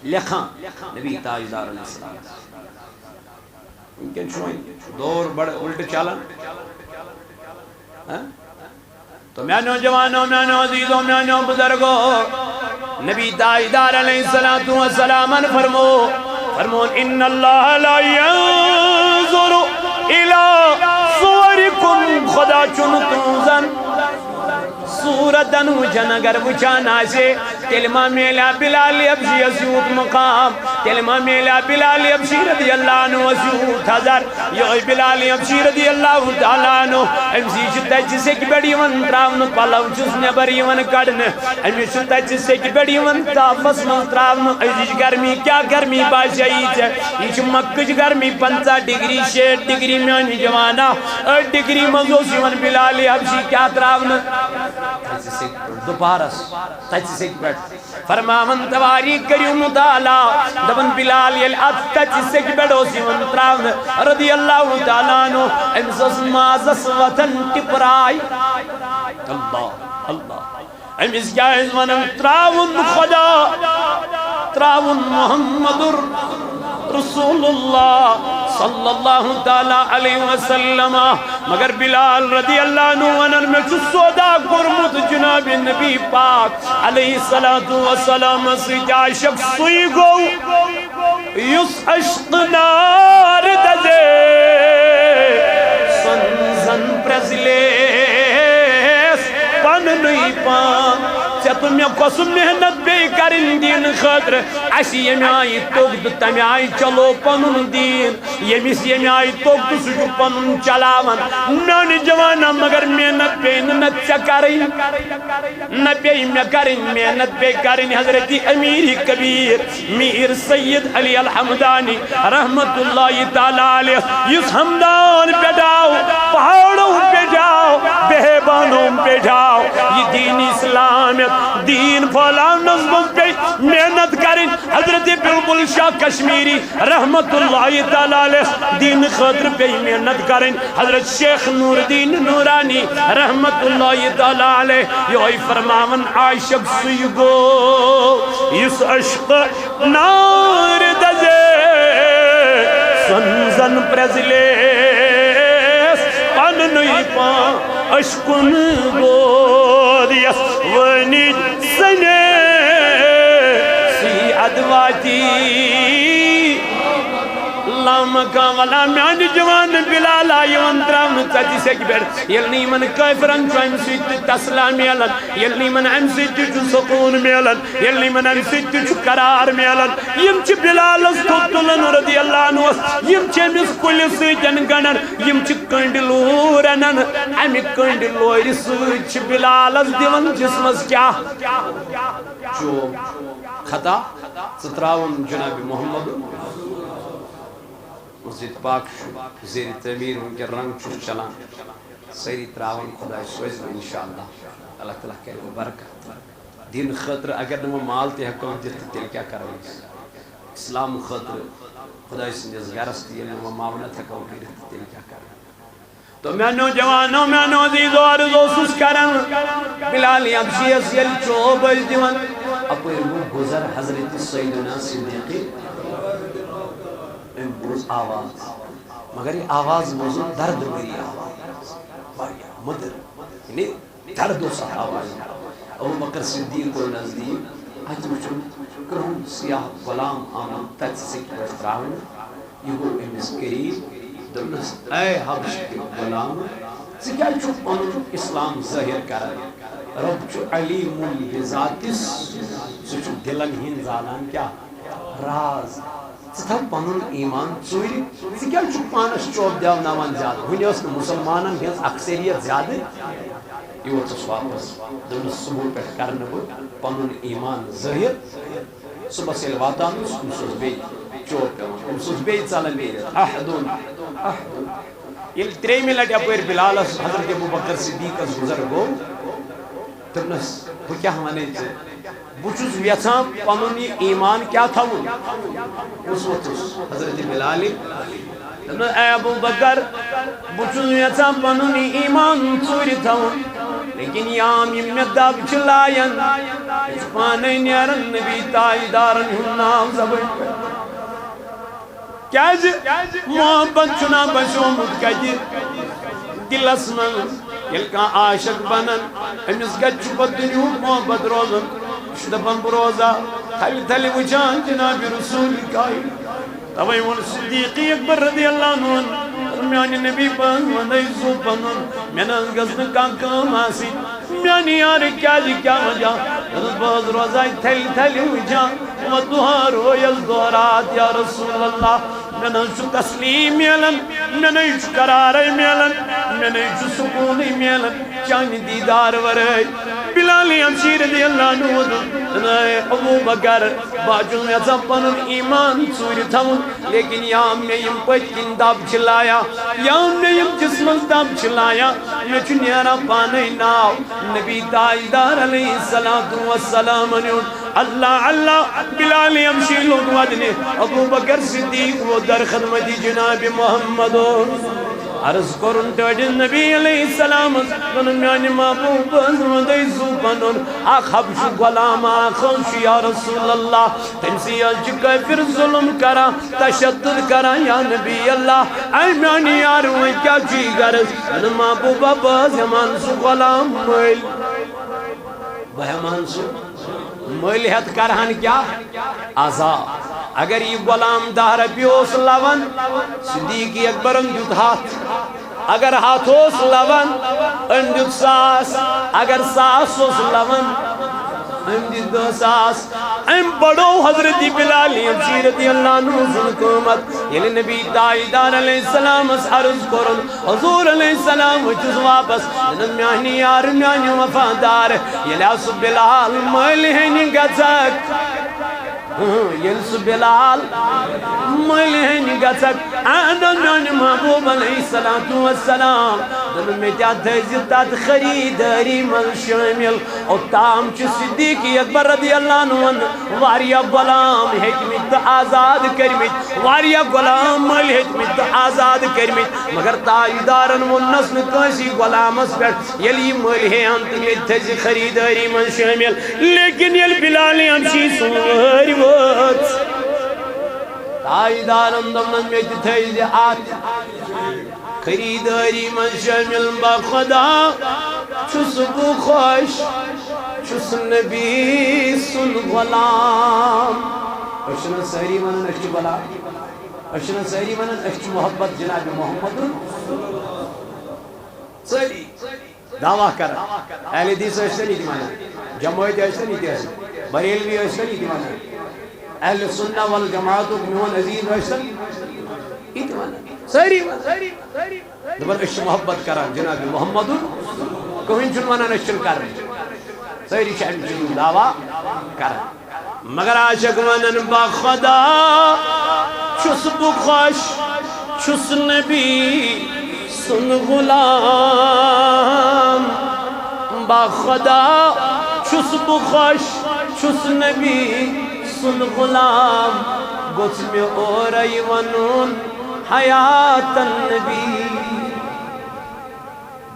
لیکھان نبی تاجدار علیہ السلام۔ وٕنکیٚن چھُ وۄنۍ دور بڑٕ الٹہٕ چلان۔ ہاں؟ تو میانو جوانو، میانو عزیزو، میانو بزرگو، نبی تاجدار علیہ الصلوۃ والسلام فرمو، فرمون، ان اللہ لا ینظر الی صورکم، خدا چھُنہٕ تُہنٛزن صورتن وٕچھان۔ اگر وٕچھان آسہِ، تیٚلہِ ما میلیا بلال حبشیس یوٗت مقام، تیٚلہِ ما میلیا بلال حبشی رضی اللہ عنہس یوٗت حضر۔ یہِ بلال حبشی رضی اللہ تعالیٰ عنہ، أمِس چھِ تَتہِ سیٚکہِ پٮ۪ٹھ یِوان ترٛاونہٕ، پَلو چھُس نٮ۪بر یِوان کڑنہٕ، أمِس چھُ تَتہِ سیٚکہِ پٮ۪ٹھ یِوان تاپس منٛز ترٛاونہٕ۔ أزِچ گرمی، کیٛاہ گرمی باسے یہِ ژےٚ؟ یہِ چھِ مکٕچ گرمی، پنٛژاہ ڈگری، شیٹھ ڈگری۔ میانہِ جوانا، أتھۍ ڈگری منٛز اوس یِوان بلال حبشی کیٛاہ ترٛاونہٕ؟ تَتہِ سیٚکہِ پٮ۪ٹھ، دُپہرس تَتہِ سیٚکہِ پٮ۪ٹھ۔ فرماوان، تواری کٔرِو مطالعہ۔ دپان، بلال ییٚلہِ اتھ تتہِ سیٚکہِ پٮ۪ٹھ اوس یِوان ترٛاونہٕ، رضی اللہ تعالیٰ عنہ، أمِس ٲس مازس وۄتھان ٹِپراے۔ اللہ، اللہ۔ أمِس کیٛاہ ٲسۍ ونان؟ ترٛاوُن خدا، ترٛاوُن محمد رسول اللہ صلی اللہ تعالیٰ علیہ وسلم۔ مگر بلال رضی اللہ عنہ ونان، مےٚ چھُ سودا کوٚرمُت جناب نبی پاک علیہ الصلوۃ والسلام سۭتۍ۔ عاشق سُے گوٚو یُس عشق نار دزے سۄنزن پرٛزلیس پننُے پان۔ ژےٚ تہٕ مےٚ کۄس محنت بیٚیہِ کرٕنۍ دین خٲطرٕ؟ اَسہِ ییٚمہِ آیہِ توٚگ تہٕ تَمہِ آیہِ چلو پنُن دین۔ ییٚمِس ییٚمہِ آیہِ توٚگ تہٕ سُہ چھُ پنُن چلاوان۔ میانہِ جوانا، مگر محنت پیٚیہِ نہٕ نہ ژےٚ کرٕنۍ، نہ پیٚیہِ مےٚ کرٕنۍ، محنت پیٚیہِ کرٕنۍ حضرت امیر کبیر میر سید علی الحمدانی رحمت اللہ تعالیٰ علیہ، یُس ہمدان پٮ۪ٹھ آو، پہاڑو پٮ۪ٹھ آو، بیابانو پٮ۪ٹھ آو۔ یہِ دین اسلام، دین پھٔلاونس منٛز پیٚیہِ محنت کرٕنۍ۔ حضرت بلبل شاہ کشمیری رحمت اللہ تعالیٰ علیہ، دین خٲطرٕ پیٚیہِ محنت کرٕنۍ۔ حضرت شیخ نور الدین نورانی رحمت اللہ تعالیٰ علیہ، یہوے فرماوان، عاشق سُے گوٚو یُس عشق نار دزے سۄنزن پرٛزلیس پننُے پان۔ اشکن بود یس ونی سنے سی ادواتی لام کا ولا میان جوان بلالا یون ترام تتی سک بر یل نیمن کافرن چویم سیت تسلا میلن یل نیمن ام سیت چو سکون میلن یل نیمن ام سیت چو قرار میلن یم چھ بلالس تھوٚد تُلان رضی اللہ عنہ، یم چھ أمس کُلہِ سۭتۍ گنڈان، یم چھ کنڈ لور انان، امہِ کنڈ لورِ سۭتۍ چھ بلالس دِوان جسمس کیاہ؟ چوب۔ خطا، ژٕ تراوُن جناب محمد۔ مسجد پاک چھُ زیر تعمیر، وٕنکٮ۪ن رنگ چھُ چلان، سٲری تراوان، خداے سوزِ وۄنۍ انشاءاللہ، اللہ تعالیٰ کرِ وۄنۍ برکت۔ دین خٲطرٕ اگر نہٕ وۄنۍ مال تہِ ہٮ۪کو دِتھ تہٕ تیٚلہِ کیٛاہ کرو أسۍ؟ اسلام خٲطرٕ خداے سٕنٛدِس گرس تہِ ییٚلہِ نہٕ وۄنۍ معاونت ہٮ۪کو کٔرِتھ تہٕ تیٚلہِ کیٛاہ کرو؟ تو میانیو جوانو، میانیو عزیزو، عرض اوسُس کران، بلال حبشیس ییٚلہِ چوب ٲسۍ دِوان، اپٲرۍ گوٚو گُزر حضرت سیدنا صدیق، أمۍ بوٗز آواز، مگر یہِ آواز بوٗزُن دردٕ بٔری آواز، واریاہ مٔدٕر، یعنی درد اوس اتھ آوازِ۔ ابو بکر صدیق گوٚو نزدیٖک، اتہِ وُچھُن کرٛہُن سیاہ غلام آمُت تتہِ سٕکہِ پٮ۪ٹھ ترٛاونہٕ۔ یہِ گوٚو أمِس قریٖب، دوٚپنس، "اے حبشہٕ کہِ غلام، ژٕ کیٛازِ چھُکھ پنُن اسلام ظٲہِر کران؟ رۄب چھُ علیم بذاتس، سُہ چھُ دِلن ہٕنٛدۍ زانان کیٛاہ راز۔ ژٕ تھاو پنُن ایمان ژوٗرِ، ژٕ کیٛازِ چھُکھ پانس چوب دیاوناوان زیادٕ؟ وُنہِ ٲس نہٕ مُسلمانن ہٕنٛز اکثریت زیادٕ؟" یہِ ووٚتھُس واپس، دوٚپنس، "صبحہٕ پٮ۪ٹھ کرٕ نہٕ بہٕ پنُن ایمان ظٲہِر۔" صبحس ییٚلہِ واتان اوس، أمِس اوس بیٚیہِ چوب پٮ۪وان، أمِس اوس بیٚیہِ ژلان نیٖرِتھ، "احدُن، احدُن۔" ییٚلہِ ترٛیٚیِمہِ لٹہِ اپٲرۍ بلالس حضرت ابو بکر صدیقس گُزر گوٚو، دوٚپنس، "بہٕ کیٛاہ ونے ژےٚ؟" بہٕ چھُس یژھان پنُن یہِ ایمان کیٛاہ تھاوُن؟ کُس ووٚتھُس؟ حضرت بلالہِ۔ دوٚپنَس، "اے ابو بکر، بہٕ چھُس یژھان پنُن یہِ ایمان ژوٗرِ تھاوُن، لیکن یام یِم مےٚ دب چھِ لایان، مےٚ چھُ پانے نیران نبی تاجدارن ہُنٛد ناو زبٲنۍ پٮ۪ٹھ۔" کیازِ؟ محبت چھُنہ بسیومُت کتہِ دِلس منٛز؟ ییٚلہِ کانٛہہ عاشق بنان، أمِس کتہِ چھُ پتہٕ دُنیہُک محبت روزان؟ یہِ چھُ دپان، "بہٕ روزا تھلہِ تھلہِ وٕچھان جناب رسول کائنات۔" توے ووٚن صدیق اکبر رضی اللہ عنہ، "میانہِ نبی، بہٕ حظ ونے زُو پنُن، مےٚ نہ حظ گٔژھ نہٕ کانٛہہ کٲم آسٕنۍ۔" میانہِ یارٕ کیازِ، کیٛاہ وجہ؟ دوٚپُس، "بہٕ حظ روزے تھلہِ تھلہِ وٕچھان، وۄنۍ دُہا رویس دۄہ راتھ، یا رسول اللہ، مےٚ نہ حظ چھُ تسلیم میلان، مےٚ نہ حظ چھُ قرارے میلان، مےٚ نہ حظ چھُ سکوٗنٕے میلان چانہِ دیدار ورٲے۔" بلال حبشی رضی اللہ عنہ ووٚن، "اے ابو بکر، بہٕ حظ چھُس یژھان پنُن ایمان ژوٗرِ تھاوُن، لیکن یا مےٚ یِم پٔتۍ کِنۍ دب چھِ لایان، یا مےٚ یِم جسمس دب چھِ لایان، مےٚ چھُ نیران پانے ناو نبی تاجدار علیہ الصلوۃ والسلام نیُن۔" اللہ اللہ، بلال حبشی لوٚگ ودنہِ، ابو بکر صدیق ووت در خدمت جناب محمد۔ عرض کوٚرُن ٹٲٹھِس نبی علیہ السلامس، دوٚپُن، "میانہِ محبوب، بہٕ حظ وَنے زُو پنُن، اکھ حبشُک غلام اکھ حظ چھُ یا رسول اللہ، تٔمۍ سٕے حظ چھِ کٲفِر ظُلُم کران، تشدد کران، یا نبی اللہ، اے میانہِ یارٕ، وۄنۍ کیٛاہ چھُے غرض؟" دوٚپُن، "محبوبہ، بہٕ حظ ہٮ۪مہٕ ہن سُہ غلام مٔلۍ۔" بہٕ ہٮ۪مہٕ ہن سُہ مٔلۍ ہٮ۪تھ کرٕ ہن کیٛاہ؟ عذاب۔ اگر یہِ غلام دَہ رۄپیہِ اوس لوان، صدیق اکبرن دیُت ہتھ۔ اگر ہتھ اوس لوان، أمۍ دیُت ساس۔ اگر ساس اوس لوان، أمۍ دِتۍ دَہ ساس۔ أمۍ بڑو حضرت بلال حبشی رضی اللہ عنہ سُنٛد قۭمت۔ ییٚلہِ نبی تاجدار علیہ السلامس عرض کوٚرُن، حضور علیہ السلام ؤتھِس واپس، دوٚپُن، "میانہِ یارٕ، میانہِ وفادار، ییٚلہِ آو سُہ بلال مٔلۍ ہیٚنہِ گژھکھ، ہاں، ییٚلہِ سُہ بلال مٔلۍ ہیٚنہِ گژھکھ، اہن میانہِ محبوب علیہ الصلوۃ والسلام، دوٚپُن، مےٚ تہِ تھٲیزِ تتھ خریدٲری منٛز شٲمِل۔" اوٚتام چھِ صدیق اکبر رضی اللہ عنہ واریاہ غلام ہیٚتمٕتۍ تہٕ آزاد کٔرمٕتۍ، واریاہ غلام مٔلۍ ہیٚتمٕتۍ تہٕ آزاد کٔرمٕتۍ، مگر تاجدارن ووٚننس نہٕ کٲنٛسی غلامس پٮ۪ٹھ، ییٚلہِ یہِ مٔلۍ ہیٚیہِ ہن تہٕ مےٚ تہِ تھٲیزِ خریدٲری منٛز شٲمِل۔ لیکن ییٚلہِ بلال حبشی سٕنٛز وٲرۍ وٲژ، تاجدارن دوٚپنس، مےٚ تہِ تھٲیزِ اتھ خریدٲری منٛز شٲمِل، بخدا چھُس بہٕ خۄش، چھُس نبی سُنٛد غلام۔ أسۍ چھِنہٕ سٲری وَنان أسۍ چھِ غلام؟ أسۍ چھِنہٕ سٲری وَنان أسۍ چھِ محبت جناب محمد؟ سٲری دعویٰ کران۔ اہل حدیث ٲسۍ تن یہِ تہِ وَنان، جمٲعت ٲسۍ تن یہِ تہِ ٲسۍ، بریلوی ٲسۍ تن یہِ تہِ وَنان، اہل سنہ والجماعتُک میون عزیز ٲسۍ تن یہِ تہِ وَنان، سٲری وَنان۔ دَپان أسۍ چھِ محبت کران جناب محمد، کٕہٕنۍ چھُنہٕ وَنان أسۍ چھِنہٕ کران، سٲری چھِ اَمہِ چیٖزُک دعویٰ کران۔ مگر عاشق ونن بخدا چھُس بہٕ خۄش، چھُس نبی سُنٛد غلام۔ بخدا چھُس بہٕ خۄش، چھُس نبی سُنٛد غلام۔ گوٚژھ مےٚ اورَے وَنُن حیاتن نبی۔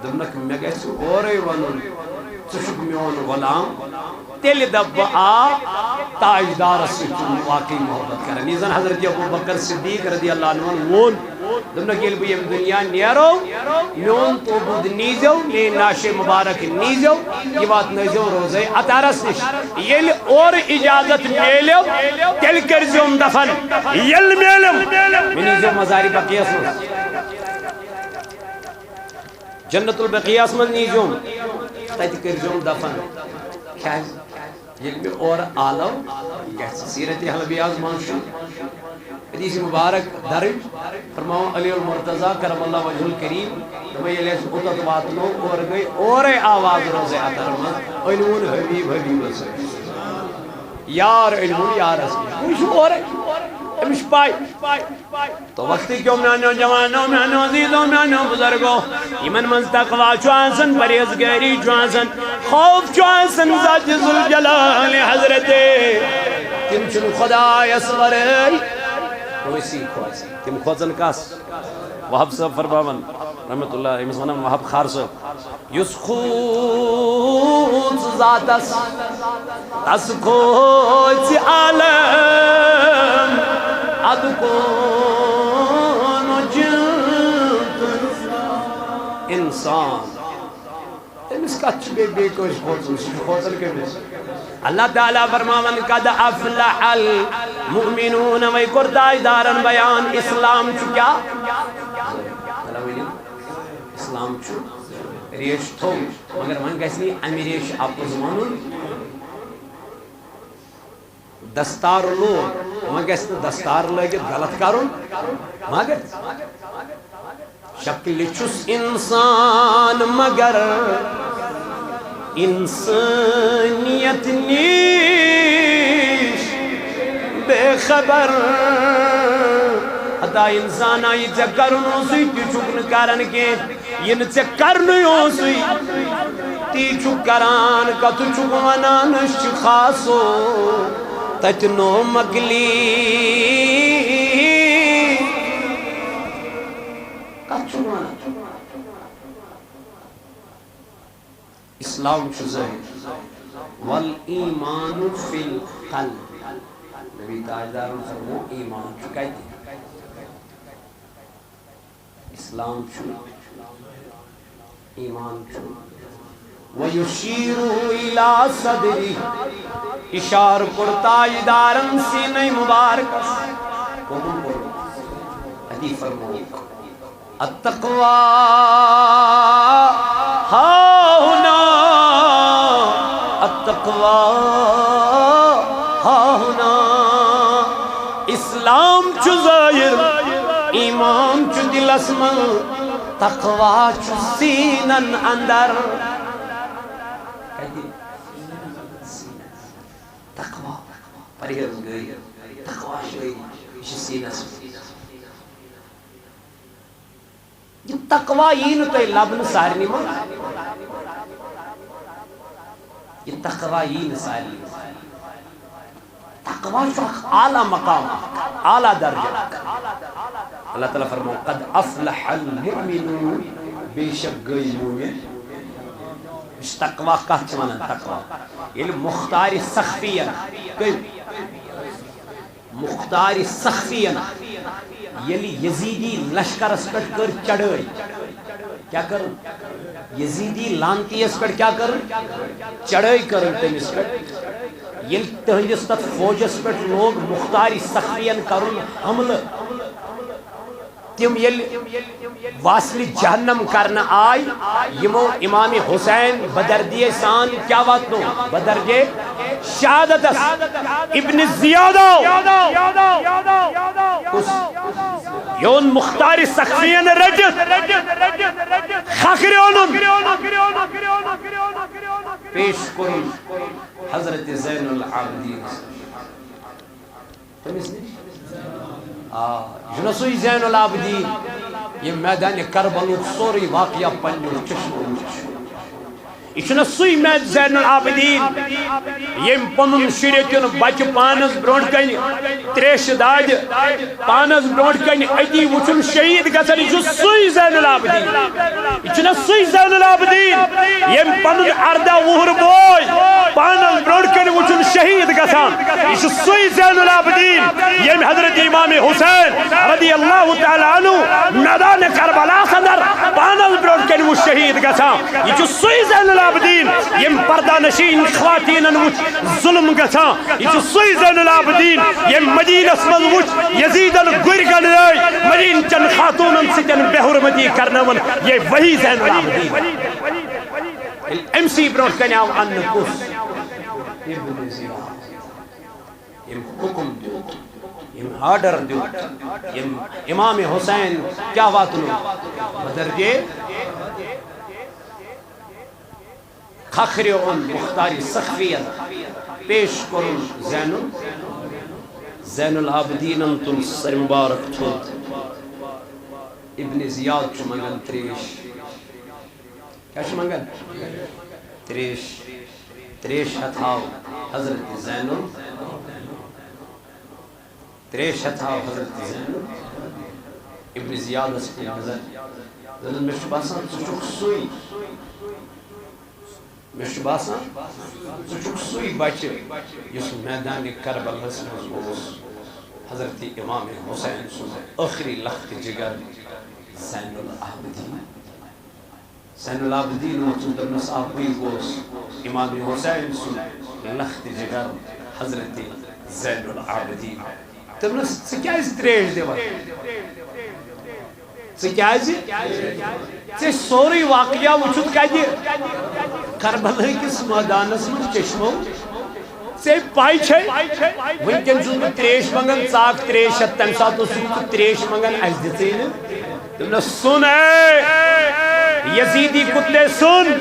دوٚپنکھ، مےٚ گژھِ اورَے وَنُن، ژٕ چھُکھ میون غلام۔ تیٚلہِ دَپہٕ بہٕ، آ، تاجدارس سۭتۍ چھُم واقعی محبت کران۔ یہِ زن حضرت ابوبکر صدیق رضی اللہ عنہ ووٚن، دوٚپنکھ، ییٚلہِ بہٕ ییٚمہِ دُنیا نیرو، میون توبوٗد نیٖزیو، میٲنۍ نعشِ مبارک نیٖزیو، یہِ واتنٲیزیو روضے عطہرس نِش۔ ییٚلہِ اورٕ اجازت میلیو، تیٚلہِ کٔرزیوم دفن۔ ییٚلہِ میلیو، مےٚ نیٖزیو مزارِ بقیعس منٛز۔ جنت البقیعس منٛز نیٖزیوم، تتہِ کٔرزیوم دفن۔ کیازِ؟ ییٚلہِ مےٚ اورٕ آلو گژھِ۔ سیرت حلبیاہس منٛز چھُ حدیث مبارک درج، فرماوان علی المرتضی کرم اللہ وجہ الکریم، دوٚپُن، ییٚلہِ اَسہِ اوٚتتھ واتنو، اورٕ گٔے اورے آواز روزے عطر منٛز، أنۍ ووٚن حبیب حبیبس۔ یار أنۍ ووٚن یارس۔ وۄنۍ چھُ اورے، أمِس چھِ پَے۔ تو وقت کیوں میانیو جوانو، میانیو عزیزو، میانیو بزرگو، یمن منٛز تقوی چھُ آسان، پرہیزگٲری چھُ آسان، خوف چھُ آسان ذات ذوالجلال حضرت۔ تِم چھِنہٕ خدایس ورٲے کٲنٛسی کھوژان۔ تِم کھوژان کس؟ وہاب صٲب فرماوان رحمتہ اللہ، أمِس ونان وہاب خار صٲب، یُس کھوژ ذاتس، تس کھوژِ عالم، ادٕ کون جنت انسان۔ تٔمِس کتھ چھُ بیٚیہِ، بیٚیہِ کٲنٛسہِ کھوژُن؟ سُہ چھُ کھوژان کٔمِس؟ اللہ تعالیٰ فرماوان، قد افلح المؤمنون، وۄنۍ کوٚر تاجدارن بیان، اسلام چھُ کیٛاہ؟ اللہ ؤنِو۔ اسلام چھُ ریش تھوٚو، مگر وۄنۍ گژھِ نہٕ یہِ اَمہِ ریشہِ اَپُز وَنُن۔ دستار لوگ، وۄنۍ گژھِ نہٕ دستار لٲگِتھ غلط کَرُن، مگر شکلہِ چھُس اِنسان مگر اِنسٲنیت نِش بے خبر۔ ہتا اِنسانا، یہِ ژےٚ کَرُن اوسُے تہِ چھُکھ نہٕ کَران کینٛہہ، یہِ نہٕ ژےٚ کَرنُے اوسُے تی چھُکھ کَران، کَتھٕ چھُکھ وَنان أسۍ چھِ خاصو تَتہِ نو مۄکلی۔ کَتھ چھُکھ وَنان؟ اسلام چھُ ظٲہِر، والایمان فی القلب۔ نبی تاجدارن فرموو، ایمان چھُ کتہِ؟ اسلام چھُ، ایمان چھُ۔ ویشیر الی صدری، اشارٕ کوٚر تاجدارن سینے مبارکس۔ کٕمن کوٚر؟ اتی فرمووُکھ، التقوی ہاہنا، التقوی ہاہنا۔ اسلام چھُ ظٲہِر، ایمان چھُ دِلس منٛز، تقوی چھُ سیٖنن اندر۔ کتہِ؟ تقوی، پرہیزگٲری، تقوی شٲہی، یہِ چھِ سیٖنس منٛز۔ یہِ تقوی یی نہٕ تۄہہِ لبنہٕ سارنٕے منٛز۔ یہِ تقوی یی نہٕ سارنٕے منٛز۔ تقوی چھُ اکھ اعلیٰ مقام، اکھ اعلیٰ درجہ۔ اللہ تعالیٰ فرماوان، قد افلح المؤمنون، بے شک گٔے مومن۔ یُس تقوی کتھ چھِ ونان تقوی؟ ییٚلہِ مختارِ سخفین، کٔمۍ؟ مختارِ سخفین ییٚلہِ یزیدی لشکرس پٮ۪ٹھ کٔر چڑٲے، کیٛاہ کٔر؟ یزیدی لعنتی یس پٮ۪ٹھ کیٛاہ کٔر؟ چڑٲے کٔر تٔمِس پٮ۪ٹھ۔ ییٚلہِ تٔہنٛدِس تتھ فوجس پٮ۪ٹھ لوگ مختاری سخفین کرُن حملہٕ، تِم ییٚلہِ واصلِ جہنم کرنہٕ آے، یِمو امام حسین بدردی سان کیٛاہ واتنو؟ بدردِ شہادتس۔ ابن زیادو کُس؟ یون مختار سخفین رٔٹِتھ خکھرِ اونُن، پیش کوٚرُن حضرت زین العابدین۔ تٔمِس نِش؟ آ، یہِ چھُنہ سُے زین العابدین، ییٚمۍ میدانِ کربلُک سورُے واقعہ پننیو چشمو وُچھ۔ یہِ چھُنہ سُے مے-، زین العابدین، ییٚمۍ پنُن شُرٮ۪تیُن بچہٕ پانس برونٛٹھ کنہِ تریشہِ دادِ، پانس برونٛٹھ کنہِ أتی وُچھُن شہید گژھان۔ یہِ چھُ سُے زین العابدین۔ یہِ چھُنہ سُے زین العابدین، ییٚمۍ پنُن ارداہ وُہُر بوے پانس برونٛٹھ کنہِ وُچھُن شہید گژھان۔ یہِ چھُ سُے زین العابدین، ییٚمۍ حضرت امام حسین رضی اللہ تعالیٰ عنہ میدانِ کربلاہس اندر پانس برونٛٹھ کنہِ وُچھ شہید گژھان۔ یہِ چھُ سُے زین العابدین، ییٚمۍ پردہ نشین خواتینن وُچھ ظلم گژھان۔ یہِ چھُ سُے زین العابدین، ییٚمۍ مدینس منٛز وُچھ یزیدن گُرۍ گنڈنٲوۍ، مدینہ چٮ۪ن خاتوٗنن سۭتۍ بے حرمتی کرنٲوٕن۔ یہِ وہی زین العابدین۔ ییٚلہِ أمۍ سٕے برونٛٹھ کنہِ آو اننہٕ کُس؟ ابن زیاد۔ ییٚمۍ حُکُم دیُت، ییٚمۍ آرڈر دیُت، ییٚمۍ امام حسین کیٛاہ واتنو؟ بدردِ خکھرِ اوٚن مختارِ سخفین، پیش کوٚرُن زین ال-، زین العابدینن تُل سر مبارک تھوٚد۔ ابن زیاد چھُ منگان تریش۔ کیٛاہ چھُ منگان؟ تریش۔ تریش ہتھاو حضرت زین ال-، تریش ہتھاو حضرت زین ال-، ابن زیادس کُن نظر۔ دپان، مےٚ چھُ باسان، ژٕ چھُکھ سُے۔ مےٚ چھُ باسان، ژٕ چھُکھ سُے بچہٕ، یُس میدانِ کربلاہس منٛز اوس حضرت امام حسین سُنٛد ٲخری لخت جگر زین العابدین۔ زین العابدین ووٚتھُن، دوٚپنَس، آ، بٕے گوس امام حسین سُنٛد لخت جگر حضرت زین العابدین۔ دوٚپنَس، ژٕ کیٛازِ ترٛیش دِوان؟ ژٕ کیٛازِ؟ ژےٚ سورُے واقعہ وُچھُتھ کَتہِ؟ کربلا کِس مٲدانَس منٛز چشمو۔ ژےٚ پَے چھے؟ وٕنکٮ۪ن چھُس بہٕ ترٛیش منٛگان، ژٕ اکھ ترٛیش ہٮ۪تھ، تَمہِ ساتہٕ اوسُکھ ژٕ ترٛیش منٛگان، اَسہِ دِژٕے نہٕ۔ دوٚپنَس، سُن اے یزیدی کتے سُن۔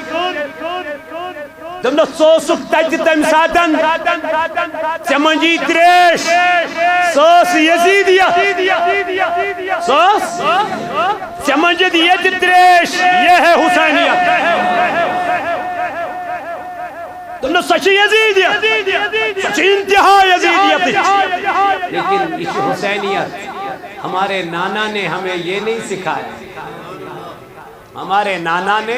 دوٚپنَس، ژٕ اوسُکھ تَتہِ تَمہِ ساتَن، ژےٚ منٛجی ترٛیش۔ سۄ ٲس یزیدیت۔ سۄ ٲس؟ ژےٚ منٛجِتھ ییٚتہِ ترٛیش، یہ ہے حسینیت۔ دوٚپنَس، سۄ چھِ یزیدیت۔ سۄ چھِ انتہا یزیدیتٕچ۔ لیکن یہ چھِ حسینیت۔ ہمارے نانا نے ہمیں یہ نہیں سکھایا۔ ہمارے نانا نے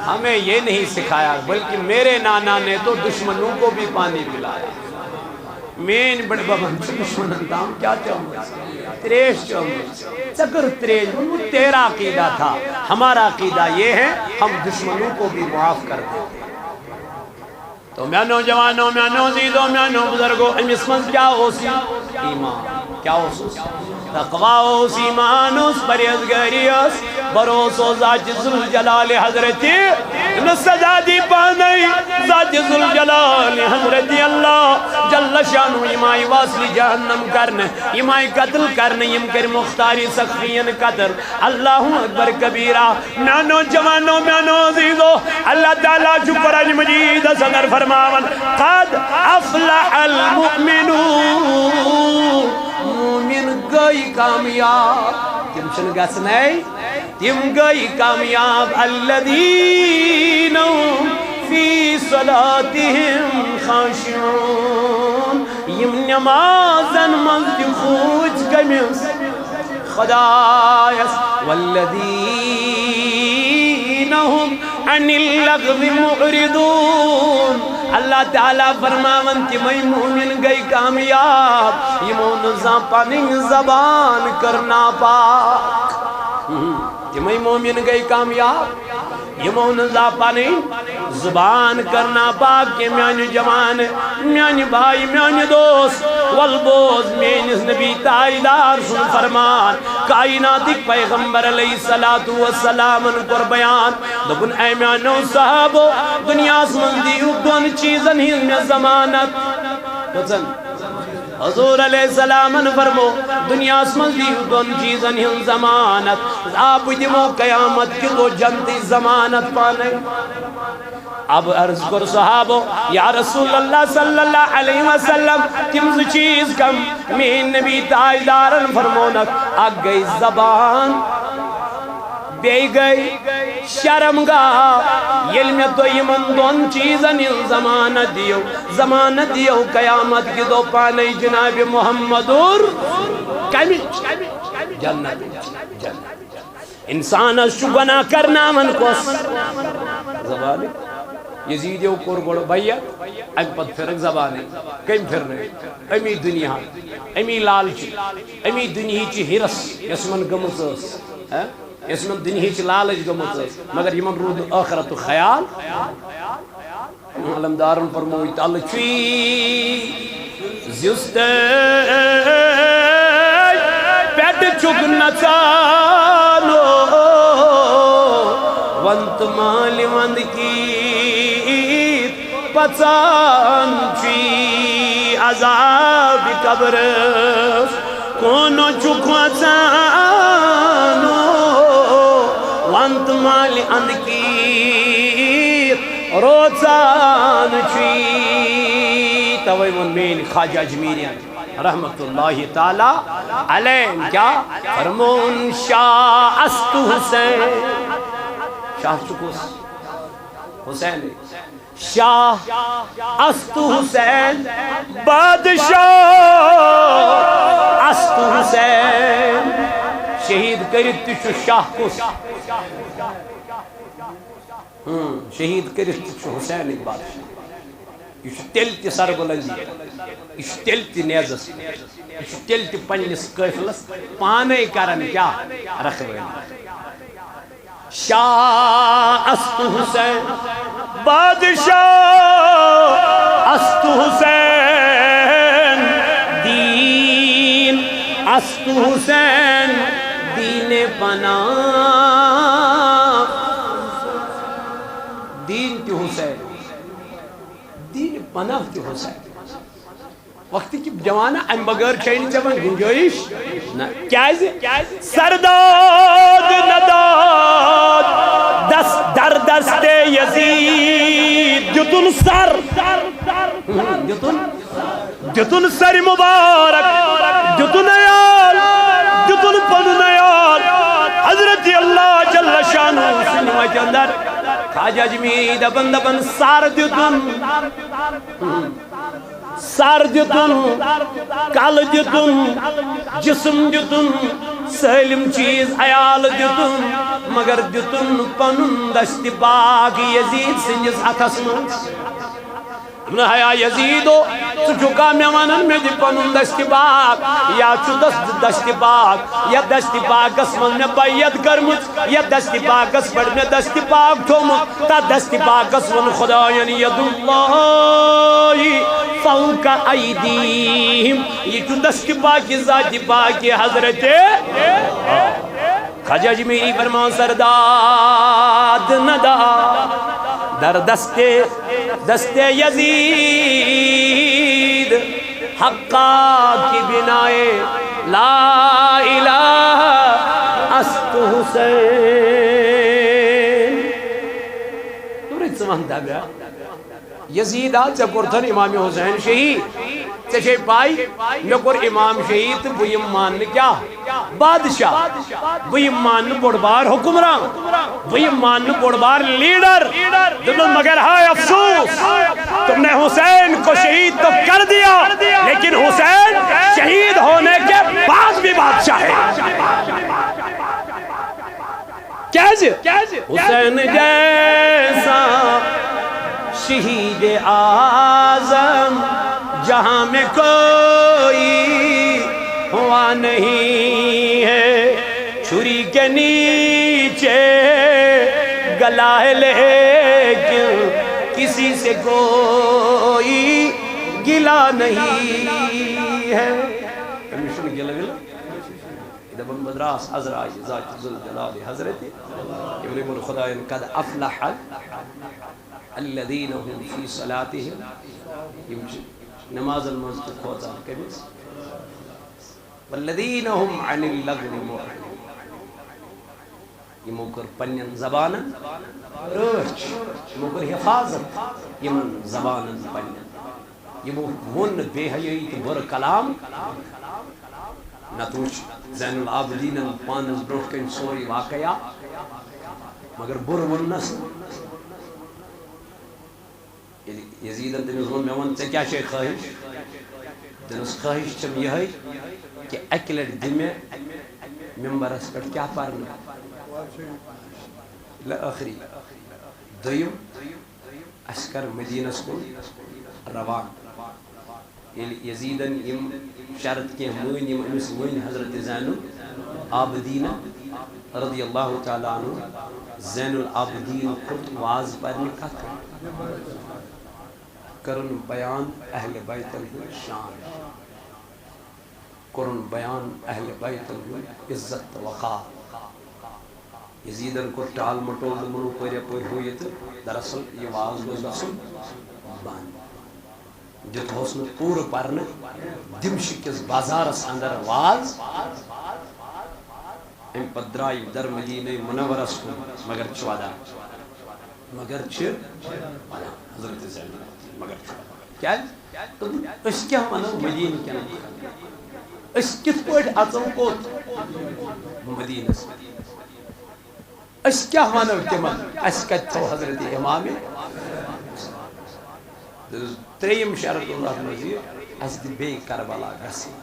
ہمیں یہ نہیں سکھایا، بلکہ میرے نانا نے تو دشمنوں کو بھی پانی پلایا۔ میٲنۍ بٔڈۍ ببن چھِ دشمنن تام کیٛاہ چٲمٕژ؟ ترٛیش چٲمٕژ۔ ژےٚ کٔر ترٛیش، ووٚنمُت، تیرا عقیدہ تھا، ہمارا عقیدہ یہ ہے، ہم دشمنوں کو بھی معاف کر دیتے ہیں۔ تو میانو جوانو، میانو عزیزو، میانو بزرگو، أمِس منٛز کیٛاہ اوس یہِ؟ ایمان۔ کیٛاہ اوسُس؟ تقویٰ اوس، ایمان اوس، پرہیزگٲری ٲس، بھروسہٕ اوس ذاتِ ذوالجلال حضرت۔ أمِس سزا دی پانے ذاتِ ذوالجلال حضرت اللہ جل شانہ۔ یِم آیہِ واصلِ جہنم کرنہٕ، یِم آیہِ قتل کرنہٕ، یِم کٔرۍ مختارِ سخفین قتل۔ اللہ اکبر کبیرہ۔ میانو جوانو، میانو عزیزو، اللہ تعالیٰ چھُ قرآن مجیدس اندر فرماوان، "قد افلح المؤمنون"، مومن گٔے کامیاب۔ تِم چھِنہٕ گژھنَے، تِم گٔے کامیاب۔ الذین هم فی صلاتہم خاشعون، یِم نمازن منٛز تہِ کھوٗژ کٔمِس؟ خدایس۔ والذین هم عن اللغو معرضون، اللہ تعالیٰ فرماوان، تِمے مومن گٔے کامیاب، یِمو نہٕ زانٛہہ پنٕنۍ زبان کٔر ناپاک۔ ہم، تِمے مومن گٔے کامیاب، یِمو نہٕ زانٛہہ پنٕنۍ زبان کٔر ناپاک کینٛہہ۔ میانہِ جوان، میانہِ بھائی، میانہِ دوست، ول بوز، میٲنِس نبی تاجدار سُنٛد فرمان۔ کائناتٕکۍ پیغمبر علیہ الصلوۃ والسلامن کوٚر بیان، دوٚپُن، اے میانیو صحابو، دُنیاہس منٛز دِیِو دۄن چیٖزن ہٕنٛز مےٚ ضمانت۔ کٔژن؟ حضور علیہ السلامن فرمو، دُنیاہس منٛز دِیِو دۄن چیٖزن ہٕنٛز ضمانت۔ آ، بہٕ دِمو قیامت کہِ دۄہ جنتٕچ ضمانت پانے۔ اب عرض کوٚر صحابو، یا رسول اللہ صلی اللہ علیہ وسلم، تِم زٕ چیٖز کم؟ میٲنۍ نبی تاجدارن فرمونکھ، اکھ گٔے زبان، بیٚیہِ گٔے شرم گاہ۔ ییٚلہِ مےٚ تۄہہِ یِمن دۄن چیٖزن ہٕنٛز ضمانت دِیِو، ضمانت دِیِو قیامت کہِ دۄہ پانے جناب محمدُر کمِچ؟ جنت۔ جنت۔ انسانس چھُ گۄناہ کرناوان کۄس؟ زبانٕے۔ یزیدیو کوٚر گۄڈٕ بیعت، امہِ پتہٕ پھرکھ زبانٕے۔ کٔمۍ پھرنٲے؟ امی دُنیا، امی لالچی، امی دُنہِچ حرص یۄس یِمن گٔمٕژ ٲس، ہہ؟ یۄس یِمن دُنہِچ لالچ گٔمٕژ ٲس، مگر یِمن روٗد نہٕ ٲخرتُک خیال۔ علمدارن فرموو، تلہٕ چھُے زیُستہٕ پٮ۪ٹھ چھُکھ نژان، ونتہٕ مالہِ ونٛدٕ کِتھ پژان چھُے عذاب قبرس۔ کونو چھُ کھوژان، ونتہٕ مالہِ اندٕ کِتھ روزان چھُے۔ توے ووٚن میٲنۍ خواجہ اجمیرین رحمت اللہ تعالیٰ علیہ کیا فرمون، شاہ است حسین۔ شاہ چھُ کُس؟ حسین۔ شاہ است حسین، بادشاہ است حسین۔ شہید کٔرِتھ تہِ چھُ شاہ کُس؟ ہم، شہید کٔرِتھ تہِ چھُ حسینٕے بادشاہ۔ یہِ چھُ تیٚلہِ تہِ سربلندی، یہِ چھُ تیٚلہِ تہِ نیزس، یہِ چھُ تیٚلہِ تہِ پننِس قٲفلس پانے کران کیٛاہ؟ رکھوٲنی۔ شاہ است حسین، بادشاہ است حسین، دین است حسین، دین پناہ۔ دین تہِ حسین، دین پناہ تہِ حسین۔ وقت کہِ جوانہ، امہِ بغٲر چھے نہٕ ژےٚ وۄنۍ گُنجٲیِش۔ نہ۔ کیازِ؟ سرداد نداد دس، در دست یزید دیُتُن سر۔ ہم، دیُتُن، دیُتُن سر مبارک، دیُتُن عیال، دیُتُن پنُن عیال۔ حضرت اللہ جل شانہ سٕنٛدِ وتہِ اندر خواجہ اجمیری دپان، دپان سر دیُتُن۔ ہم۔ سر دیُتُن، کلہٕ دیُتُن، جسم دیُتُن، سٲلِم چیٖز عیال دیُتُن، مگر دیُتُن نہٕ پنُن دستِ پاک یزید سٕنٛدِس اتھس منٛز۔ دوٚپُن، ہیا یزیدو، ژٕ چھُکھا مےٚ ونان مےٚ دِ پنُن دستِ پاک؟ یا چھُ دس-، دستِ پاک، یا دستِ پاکس منٛز مےٚ بیعت کٔرمٕژ، یا دستِ پاکس پٮ۪ٹھ مےٚ دستِ پاک تھوٚومُت، تتھ دستِ پاکس ووٚن خداین، ید اللہ فوق ایدیہم۔ یہِ چھُ دستِ پاکہِ ذاتِ پاکہِ حضرت۔ خواجہ اجمیری فرمان، سرداد ندا در دست، دست یزید حقا کی بنائے لا الہ است حسین۔ دوٚپُن، ژٕ وَن دَپیا، یزید آ، ژےٚ کوٚرتھن امام حسین شہید۔ ژےٚ چھے پاے، مےٚ کوٚر امام شہید تہٕ بہٕ یِم ماننہٕ کیٛاہ؟ بادشاہ۔ بہٕ یِم ماننہٕ بوٚڑ بار حکمران۔ بہٕ یِم ماننہٕ بوٚڑ بار لیڈر۔ دوٚپُن، مگر ہائے افسوس، تم نے حسین کو شہید تو کر دیا، لیکن حسین شہید ہونے کے بعد بھی بادشاہ ہے۔ کیازِ؟ حسین جیسا شہید اعظم جہاں میں کوئی ہوا نہیں ہے، چھری کے نیچے گلا ہے لیکن کسی سے کوئی گلا نہیں ہے۔ أمِس چھُنہٕ گِلہٕ وِلہٕ۔ یہِ دَپان، بہٕ درٛاس عذرایہِ ذات ذوالجلال حضرت۔ یِمَن، یِمَن خدایَن، قد افلح الذین هم فی صلاتہم، یِم چھِ نمازن منٛز تہِ کھوژان کٔمِس؟ والذین هم عن اللغو معرضون، یِمو کٔر پننٮ۪ن زبانن رٲچھ، یِمو کٔر حفاظت یِمن زبانن پننٮ۪ن، یِمو ووٚن نہٕ بے حیٲیی تہٕ بُرٕ کلام۔ نتہٕ وٕچھ زین العابدینن پانس برونٛہہ کنہِ سورُے واقعہ، مگر بُرٕ ووٚننس نہٕ۔ ییٚلہِ یزیدن تٔمِس ووٚن، مےٚ وَن، ژےٚ کیٛاہ چھے خٲہِش؟ دوٚپنَس، خٲہِش چھَم یِہوٚے کہِ اَکہِ لَٹہِ دِ مےٚ مِمبَرَس پٮ۪ٹھ کیٛاہ پَرنہٕ؟ لہ ٲخری۔ دوٚیِم، اَسہِ کَر مدیٖنَس کُن روانہٕ۔ ییٚلہِ یزیدن یِم شرط کینٛہہ مٲنۍ، یِم أمِس ؤنۍ حضرت زین العابدین رضی اللہ تعالیٰ عنہ، زین العابدین کھوٚت واز پرنہِ کتھ کٔرٕن بیان اہل بیتن ہُنٛد شان، کوٚرُن بیان اہل بیتن ہُنٛد عزت تہٕ وقار۔ یزیدن کوٚر ٹال مٹول، دوٚپُن، ہُپٲرۍ یپٲرۍ ہُہ یہِ، تہٕ دراصل یہِ واز گوٚژھ گژھُن بنٛد۔ دیُت اوس نہٕ پوٗرٕ پرنہٕ دمشق کِس بازارس اندر واز۔ امہِ پتہٕ درٛاے در مدینہ منورس کُن، مگر چھِ ودان، مگر چھِ ودان حضرت زینب، مگر چھِ ودان۔ کیٛازِ؟ دوٚپُن، أسۍ کیٛاہ ونو مدینہ کٮ۪ن لُکن؟ أسۍ کِتھ پٲٹھۍ اژو کوٚت؟ مدینس۔ أسۍ کیٛاہ وَنو تِمن؟ اَسہِ کَتہِ تھوٚو حضرت امام؟ ترٛیٚیِم شرط اوس اَتھ منٛز یہِ، اَسہِ دِ بیٚیہِ کربلا گژھٕنۍ۔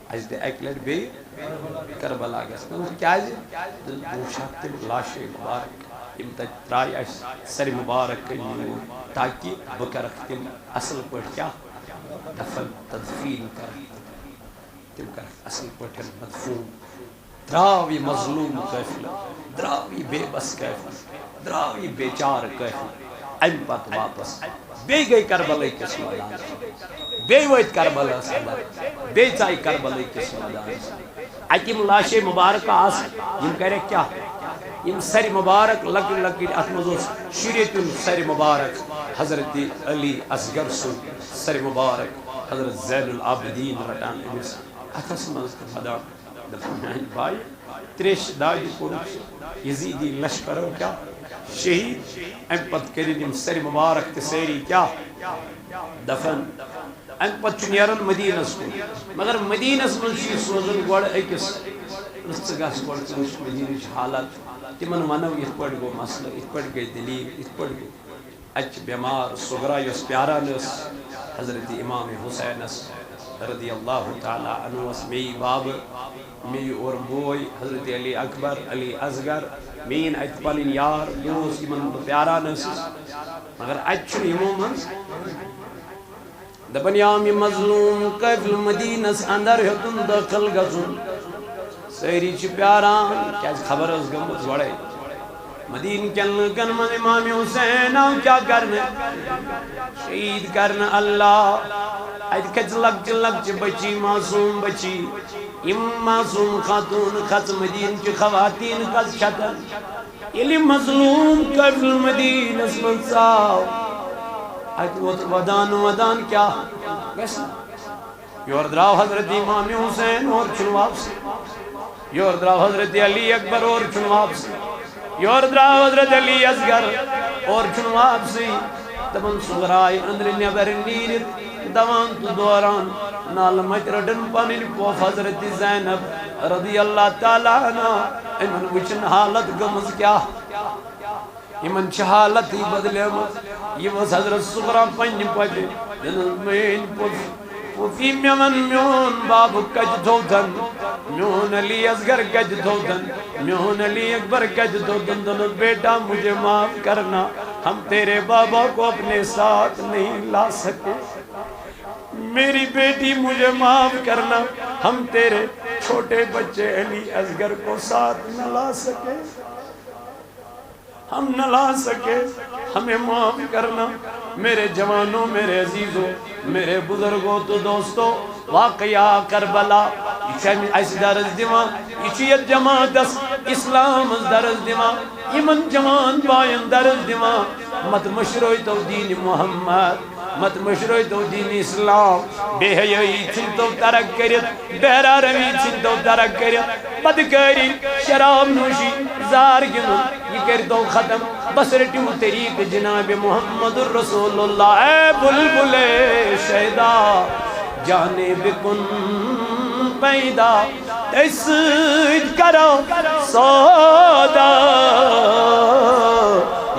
اَسہِ دِ اَکہِ لَٹہِ بیٚیہِ کربلا گژھٕنۍ۔ کیٛازِ؟ بہٕ وٕچھِ ہا تِم لاشے مُبارک، یِم تَتہِ ترٛایہِ اَسہِ سَرِ مُبارک کٔنۍ یوٗر، تاکہِ بہٕ کَرَکھ تِم اَصٕل پٲٹھۍ کیٛاہ؟ دفن، تدفین کَرَکھ۔ تِم کَرَکھ اَصٕل پٲٹھۍ مدفوٗن۔ درٛاو یہِ مظلوٗم قٲفلہٕ، درٛاو یہِ بے بس قٲفلہٕ، درٛاو یہِ بیچارٕ قٲفلہٕ۔ اَمہِ پتہٕ واپس بیٚیہِ گٔے کربلہٕ کِس مٲدانس، بیٚیہِ وٲتۍ کربلہس اندر، بیٚیہِ ژایہِ کربلہٕ کِس مٲدانس۔ اَتہِ یِم لاشے مُبارکہٕ آسہٕ، یِم کَرٮ۪کھ کیٛاہ؟ یِم سَرِ مُبارک لۄکٕٹۍ لۄکٕٹۍ، اَتھ منٛز اوس شُرٮ۪تیُن سَرِ مُبارک، حضرت علی اصغر سُنٛد سَرِ مُبارک، حضرت زین العابدین رَٹان أمِس اَتھس منٛز تہٕ وَدان۔ دَپان، میانہِ بایہِ، تریشہِ دادِ کوٚرُکھ یزیدی لشکرو کیٛاہ؟ شہید۔ اَمہِ پتہٕ کٔرِن یِم سَرِ مُبارک تہِ سٲری کیٛاہ؟ دفن۔ اَمہِ پتہٕ چھُ نیران مدیٖنس کُن۔ مگر مدیٖنس منٛز چھُ یہِ سوزان گۄڈٕ أکِس، ژٕ گژھ گۄڈٕ، ژٕ وٕچھ مدیٖنٕچ حالت، تِمن وَنو یِتھ پٲٹھۍ گوٚو مسلہٕ، یِتھ پٲٹھۍ گٔے دٔلیٖل، یِتھ پٲٹھۍ گوٚو۔ اَتہِ چھِ بیمار صغرا یۄس پیاران ٲس حضرت امام حسینس رضی اللہ تعالیٰ عنہس، مے یی بابہٕ، مے یی اورٕ بوے حضرت علی اکبر، علی اصغر، مے یِن اَتہِ پنٕنۍ یار دوس یِمن بہٕ پیاران ٲسٕس، مگر اَتہِ چھُنہٕ یِمو منٛز۔ دَپان، یا یِم مظلوم قٲفلہٕ مدیٖنس اندر ہیوٚتُن دٲخل گژھُن۔ سٲری چھِ پیاران، کیٛازِ خبر ٲس گٔمٕژ گۄڈَے۔ مدیٖنہٕ کٮ۪ن لوٗکَن منٛز امام حسین آو کیٛاہ کرنہٕ؟ شہید کرنہٕ۔ اللہ، اَتہِ کھژِ لۄکچہِ لۄکچہِ بچی، معصوم بچی۔ یِم معصوم خاتوٗن کھژٕ، مدیٖنہٕ چہِ خواتیٖن کھژٕ چھَکَن۔ ییٚلہِ مظلوم قٲفلہٕ مدیٖنَس منٛز ژاو، اَتہِ ووت ودان ودان کیٛاہ گژھِ؟ یورٕ درٛاو حضرت امام حسین، اورٕ چھُنہٕ واپسٕے۔ یورٕ درٛاو حضرت علی اکبر، اورٕ چھُنہٕ واپسٕے۔ یورٕ درٛاو حضرت علی اصغر، اورٕ چھُنہٕ واپسٕے۔ دَپان، صغرایہِ أنٛدرٕ نٮ۪بر نیٖرِتھ دوان تہٕ دوران نالہٕ مَتہِ رٔٹٕن پنٕنۍ پۄپھ حضرت زینب رضی اللہ تعالیٰ عنہا۔ یِمن وٕچھِن حالت گٔمٕژ کیٛاہ۔ یِمن چھِ حالتٕے بدلیمٕژ۔ یہِ ؤژھ حضرت صغرا پننہِ پۄپھِ، دوٚپنَس، میٲنۍ پۄپھ، پۄپھی، مےٚ وَن، میون بابہٕ کَتہِ تھوٚوتھن؟ میون علی اصغر کَتہِ تھوٚوتھن؟ میون علی اکبر کَتہِ تھوٚوتھن؟ دوٚپنَس، بیٹا، مجھے معاف کرنا، ہم تیرے بابا کو اپنے ساتھ نہیں لا سکے۔ میری بیٹی، مجھے معاف کرنا، ہم تیرے چھوٹے بچے علی اصغر کو ساتھ نہ لا سکے، ہم نہ لا سکے، ہمیں معاف کرنا۔ میرے جوانوں، میرے عزیزوں، میرے بزرگوں تو دوستوں، واقعہ کربلا، یہ چھُ اَسہِ درس دِوان، یہ چھُ یتھ جماعتس اسلامس درس دِوان، یمن جوان باین درس دِوان۔ مت مشرٲوتو دین محمد، مت مشرٲوتو دین اسلام۔ بے حیٲیی ژھٕنتو ترک کٔرِتھ، بہرا روی ژھٕنتو ترک کٔرِتھ، بدکاری، شراب نوشی، زار گِنٛدُن، یہ کٔرتو ختم۔ بس رٔٹِو طریقہٕ جناب محمد رسول اللہ۔ اے بلبل شیدا، جانے بکن پیدا، تٔمۍ سۭتۍ کرو سودا،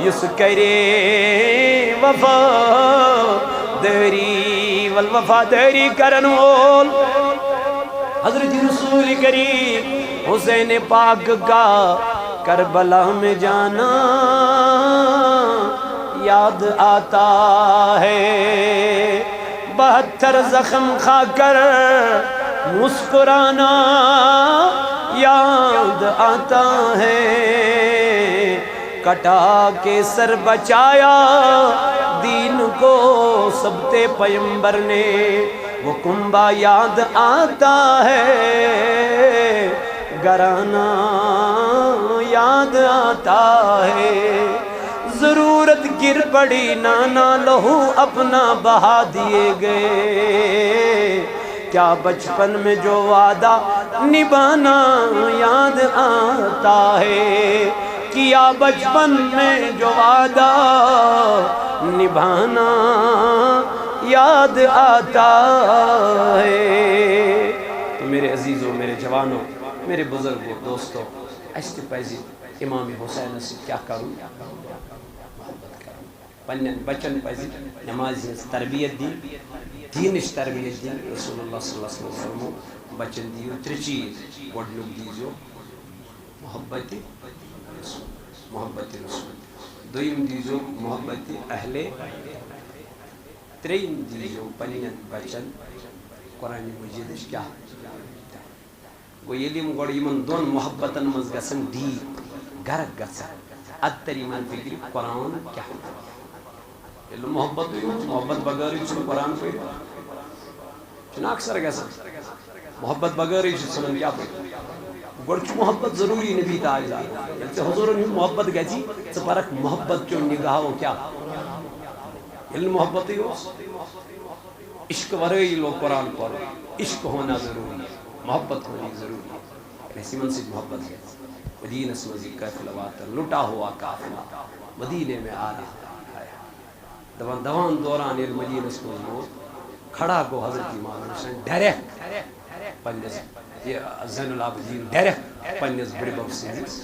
یُس کرے وفادٲری، ول وفادٲری کرن وول۔ حضرت رسول کریم حسین پاک کا کربلا میں جانا یاد آتا ہے، بہتر زخم کھا کر مسکرانا یاد آتا ہے، کٹا کے سر بچایا دین کو سب تے پیمبر نے، وہ کنبہ یاد آتا ہے، گھرانہ یاد آتا ہے۔ ضرورت گر پڑی نانا، لہو اپنا بہا دیے گئے، کیا بچپن میں جو وعدہ نبھانا یاد آتا ہے، کیا بچپن میں جو وعدہ نبھانا یاد آتا ہے۔ تو میرے عزیزوں، میرے جوانوں، میرے بزرگوں، دوستوں، اسہِ تہِ پزِ امام حسینس سۭتۍ کیٛاہ کرُن؟ محبت کرُن۔ پننٮ۪ن بچن پزِ نمازِ ہٕنٛز تربیت دِنۍ، دیٖنٕچ تربیت دِنۍ۔ رسول اللہ صلی اللہ علیہ وسلم فرموو، بچن دِیِو ترٛےٚ چیٖز۔ گۄڈٕنیُک دیٖزیو محبت رسول، محبت رسول۔ دوٚیِم دیٖزیو محبت اہل، ترٛیٚیِم دیٖزیو پننٮ۪ن بچن قرآن مجیدٕچ کیٛاہ؟ گوٚو، ییٚلہِ یِم گۄڈٕ یِمن دۄن محبتن منٛز گژھن ڈیٖپ، گرک گژھن، ادٕ تر یِمن فکرِ قرآن کیٛاہ۔ ییٚلہِ نہٕ محبتٕے اوس، محبت بغٲرٕے چھُنہٕ قرآن پٔرِتھ۔ چھُنہٕ اکثر گژھان۔ محبت بغٲرٕے چھُ ژھٕنان کیٛاہ پٔرِتھ۔ گۄڈٕ چھُ محبت ضروٗری نبی تاجدار۔ ییٚلہِ ژےٚ حضوٗرن ہُنٛد محبت گژھی، ژٕ پرکھ محبت چیو نگاہو کیٛاہ۔ ییٚلہِ نہٕ محبتٕے اوس، عشق ورٲیی لوگ قرآن پرُن۔ عشق ہونا ضروری ہے، محبت ہونی ضروری ہے۔ ییٚلہِ اَسہِ یِمن سۭتۍ محبت گژھِ، مدیٖنس منٛز یہِ قٲفلہٕ واتن، لُٹا ہوا قافلہ مدیٖنے میں آ رہا ہے۔ دوان دوان دوران ییٚلہِ مدیٖنس منٛز ووت، کھڑا گوٚو حضرت امام حسین ڈائریکٹ پننِس، یہِ زین العابدین ڈائریکٹ پننِس بٕڈِ بب سٕنٛدِس۔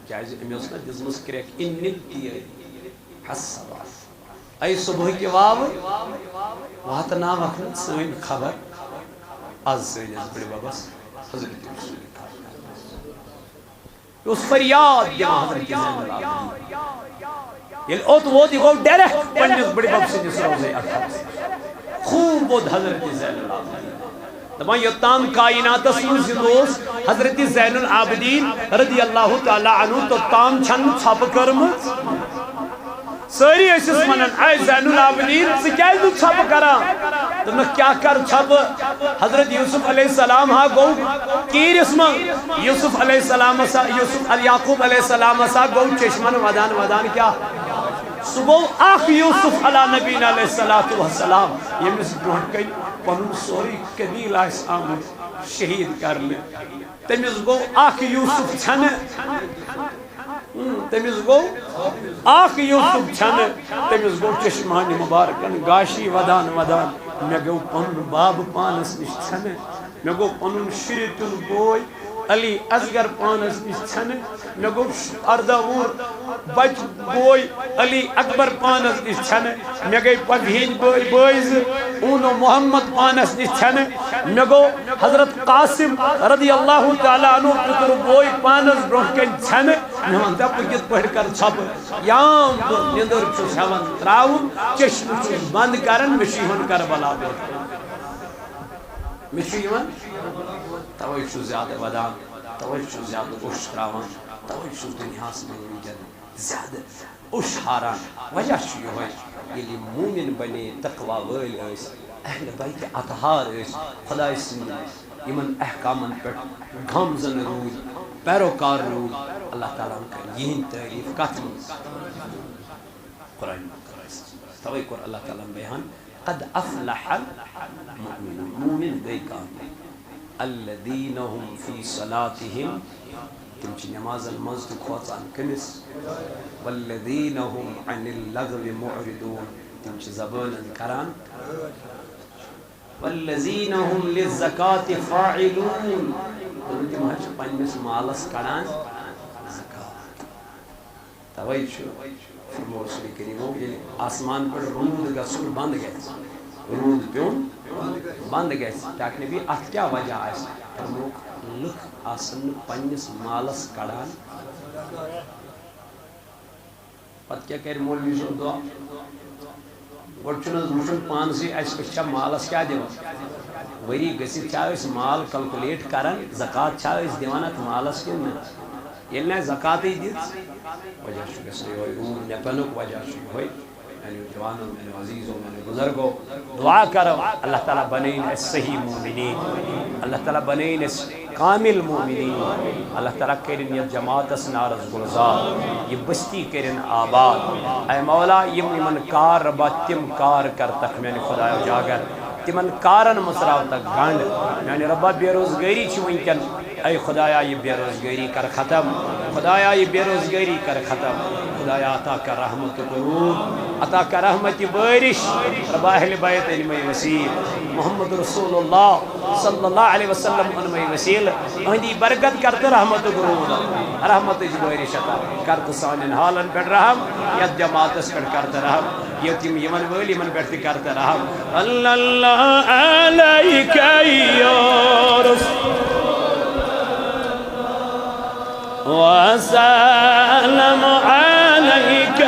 کیٛازِ أمۍ ٲس نہ دِژمٕژ کرٛٮ۪کھ، اِن نِل تیٲری حس صباح۔ اے صبحٕکہِ واوٕ، واتناوکھ نہٕ سٲنۍ خبر از سٲنِس بٕڈِ ببس حضرت رسول۔ یہِ اوس فریاد دِوان حضرت زین العابدین۔ ییٚلہِ اوٚت ووت، یہِ گوٚو ڈائریکٹ پننِس بٕڈِ بب سٕنٛدِس روضے اطہرس۔ خوب ووت حضرت زین العابدین۔ دپان، یوٚتام کائناتس منٛز زِندٕ اوس حضرت زین العابدین رضی اللہ تعالیٰ عنہ، توٚتام چھنہٕ ژھۄپہٕ کٔرمٕژ۔ سٲری ٲسِس ونان، "اے زین العابدین، ژٕ کیازِ نہٕ ژھۄپہٕ کران؟" دوٚپنکھ، "کیٛاہ کر ژھۄپہٕ؟ حضرت یوسف علیہ السلام ہا گوٚو کیٖرِس منٛز، یوسف علیہ السلام ہسا، یوسف ال-، یعقوب علیہ السلام ہسا گوٚو چشمن ودان ودان کیٛاہ؟ سُہ گوٚو اکھ یوسف علی نبینا علیہ الصلوۃ والسلام، ییٚمِس برونٛٹھ کنہِ پنُن سورُے قبیلہٕ آسہِ آمُت شہید کرنہٕ۔ تٔمِس گوٚو اکھ یوسف ژھٮ۪نہٕ۔" ہم، تٔمِس گوٚو اکھ یوسف ژھٮ۪نہٕ، تٔمِس گوٚو چشمانِ مبارکن گاشی ودان ودان، مےٚ گوٚو پنُن باب پانس نِش ژھٮ۪نہٕ، مےٚ گوٚو پنُن شُرِ تیُتھ بوے، علی اصغر پانس نِش ژھٮ۪نہٕ، مےٚ گوٚو ارداہ وُہُر بچہٕ بوے علی اکبر پانس نِش ژھٮ۪نہٕ، مےٚ گٔے پۄپھِ ہٕنٛدۍ بٲے، بٲے زٕ، اوٚنُم محمد پانس نِش ژھٮ۪نہٕ، مےٚ گوٚو حضرت قاسم رضی اللہ تعالیٰ عنہ پِتُر بوے پانس برونٛہہ کنہِ ژھٮ۪نہٕ۔ مےٚ وَن تہٕ بہٕ کِتھ پٲٹھۍ کرٕ ژھۄپہٕ؟ یام بہٕ نِندٕر چھُس ہٮ۪وان ترٛاوُن، چشمہٕ چھُس بنٛد کران، مےٚ چھُ یِوان کربلا برونٛہہ کُن۔ مےٚ چھُ یِوان، توے چھُس زیادٕ ودان، توے چھُس زیادٕ اوٚش ترٛاوان، توے چھُس دُنیاہَس منٛز وٕنکیٚن زیادٕ اوٚش ہاران۔ وجہ چھُ یِہوٚے، ییٚلہِ یِم مومِن بنے، تقوی وٲلۍ ٲسۍ، اہل بیت اطہار ٲسۍ، خۄداے سٕنٛدِ یِمن احکامن پٮ۪ٹھ گامزن روٗدۍ، پیروکار روٗدۍ، اللہ تعالیٰ ہن کٔر یِہنٛدۍ تعریٖف کتھ منٛز؟ قرآن مقدس۔ توے کوٚر اللہ تعالیٰ ہن بیان، "قد افلح المؤمنون"، مومن گٔے کامیاب۔ "الذین هم فی صلاتہم"، تِم چھِ نمازن منٛز تہِ کھوژان۔ کٔمِس؟ "والذین هم عن اللغو معرضون"، تِم چھِ زبٲنن کران۔ "والذین هم للزکاة فاعلون"، دوٚپُن، تِم حظ چھِ پننِس مالس کڑان زکات۔ توے چھُ فرموو رسول کریمو، ییٚلہِ آسمان پٮ۪ٹھ روٗد گژھُن بنٛد گژھِ، روٗد پیوٚن بنٛد گژھِ، ٹاٹھۍ نبی، اتھ کیٛاہ وجہ آسہِ؟ فرمووُکھ، لُکھ آسن نہٕ پننِس مالس کڑان۔ پتہٕ کیٛاہ کرِ مولوی صٲب دعا؟ گۄڈٕ چھُنہٕ حظ وٕچھُن پانسٕے، اَسہِ، أسۍ چھا مالس کیٛاہ دِوان؟ ؤری گٔژھِتھ چھا أسۍ مال کلکولیٹ کران، زکات چھا أسۍ دِوان اتھ مالس کِنہٕ نہ؟ ییٚلہِ نہٕ اَسہِ زکاتٕے دِژ، وجہ چھُ گژھان یِہوٚے، روٗد نٮ۪پنُک وجہ چھُ یِہوٚے۔ میانیو جوانو، میانیو عزیزو، میانیو بزرگو، دعا کرو، اللہ تعالیٰ بنٲیِن أسۍ صحیح مومنین، اللہ تعالیٰ بنٲیِن أسۍ کامل مومنین۔ اللہ تعالیٰ کٔرِن یَتھ جماعتس نارس گُلزار، یہِ بستی کٔرِن آباد۔ اے مولا، یِم یِمن کار ربا، تِم کار کر تکھ میانہِ خدایو جاگر، تِمن کارن منٛز تراو تکھ گنڈ۔ میانہِ ربا، بے روزگٲری چھِ وٕنکیٚن، اے خدایا، یہِ بے روزگٲری کر ختم، خدایا، یہِ بے روزگٲری کر ختم، خدایا، عطا کر رحمتُک روٗد، عطا کر رحمتِ بٲرِش، ربا اہل بیت أنۍ مَے وسیٖل، محمد رسول اللہ صلی اللہ علیہ وسلم اوٚن مَے وسیٖل، أہنٛدی برکت کر تہٕ رحمتُک روٗد، رحمتٕچ بٲرِش عطا کر تہٕ سانٮ۪ن حالن پٮ۪ٹھ رحم، یتھ جماعتس پٮ۪ٹھ کر تہٕ رحم، یتھ یِم یِمن وٲلۍ یِمن پٮ۪ٹھ تہِ کر تہٕ رحم۔ صلی اللہ علیک یا رسول، وسلم علیک۔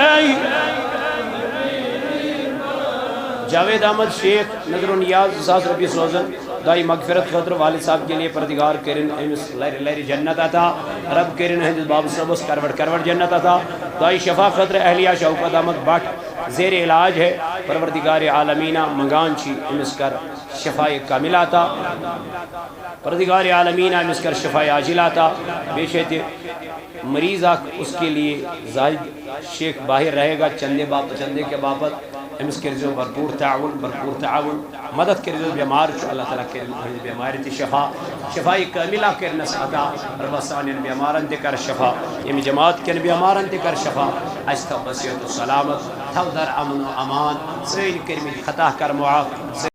جاوید احمد شیخ نذر و نیاز زٕ ساس رۄپیہِ سوزن دعای مغفرت خٲطرٕ والد صاحب کے لیے، پروردگار کٔرِن أمِس لرِ لرِ جنت عطا، رب کٔرِن أہنٛدِس بابہٕ صٲبس کروٹ کروٹ جنت عطا۔ دعای شفا خٲطرٕ اہلیہ شوکت احمد بٹ زیر علاج ہے، پروردگار عالمیٖنہ منگان چھِ أمِس کر شفایہِ کاملہ عطا۔ پروردگار عالمیٖنہ أمِس کر شفایہِ عاجلہ عطا۔ بیٚیہِ چھِ اَتہِ مریض اکھ، اس کے لیے زاہد شیخ باہر رہے گا چندے باپ-، چندے کے باپت، أمِس کٔرۍزیو بھرپوٗر تعاوُن، بھرپوٗر تعاوُن، مدد کٔرۍزیو، بٮ۪مار چھُ، اللہ تعالیٰ کٔرِن أہنٛدِ بٮ۪مارِ تہِ شفا، شفایہِ کاملہ کٔرنس عطا۔ ربا سانٮ۪ن بٮ۪مارن تہِ کر شفا، ییٚمہِ جماعت کٮ۪ن بٮ۪مارن تہِ کر شفا، اَسہِ تھاو بصحت و سلامت، تھاو در امن و امان، سٲنۍ کٔرمٕتۍ خطا کر معاف۔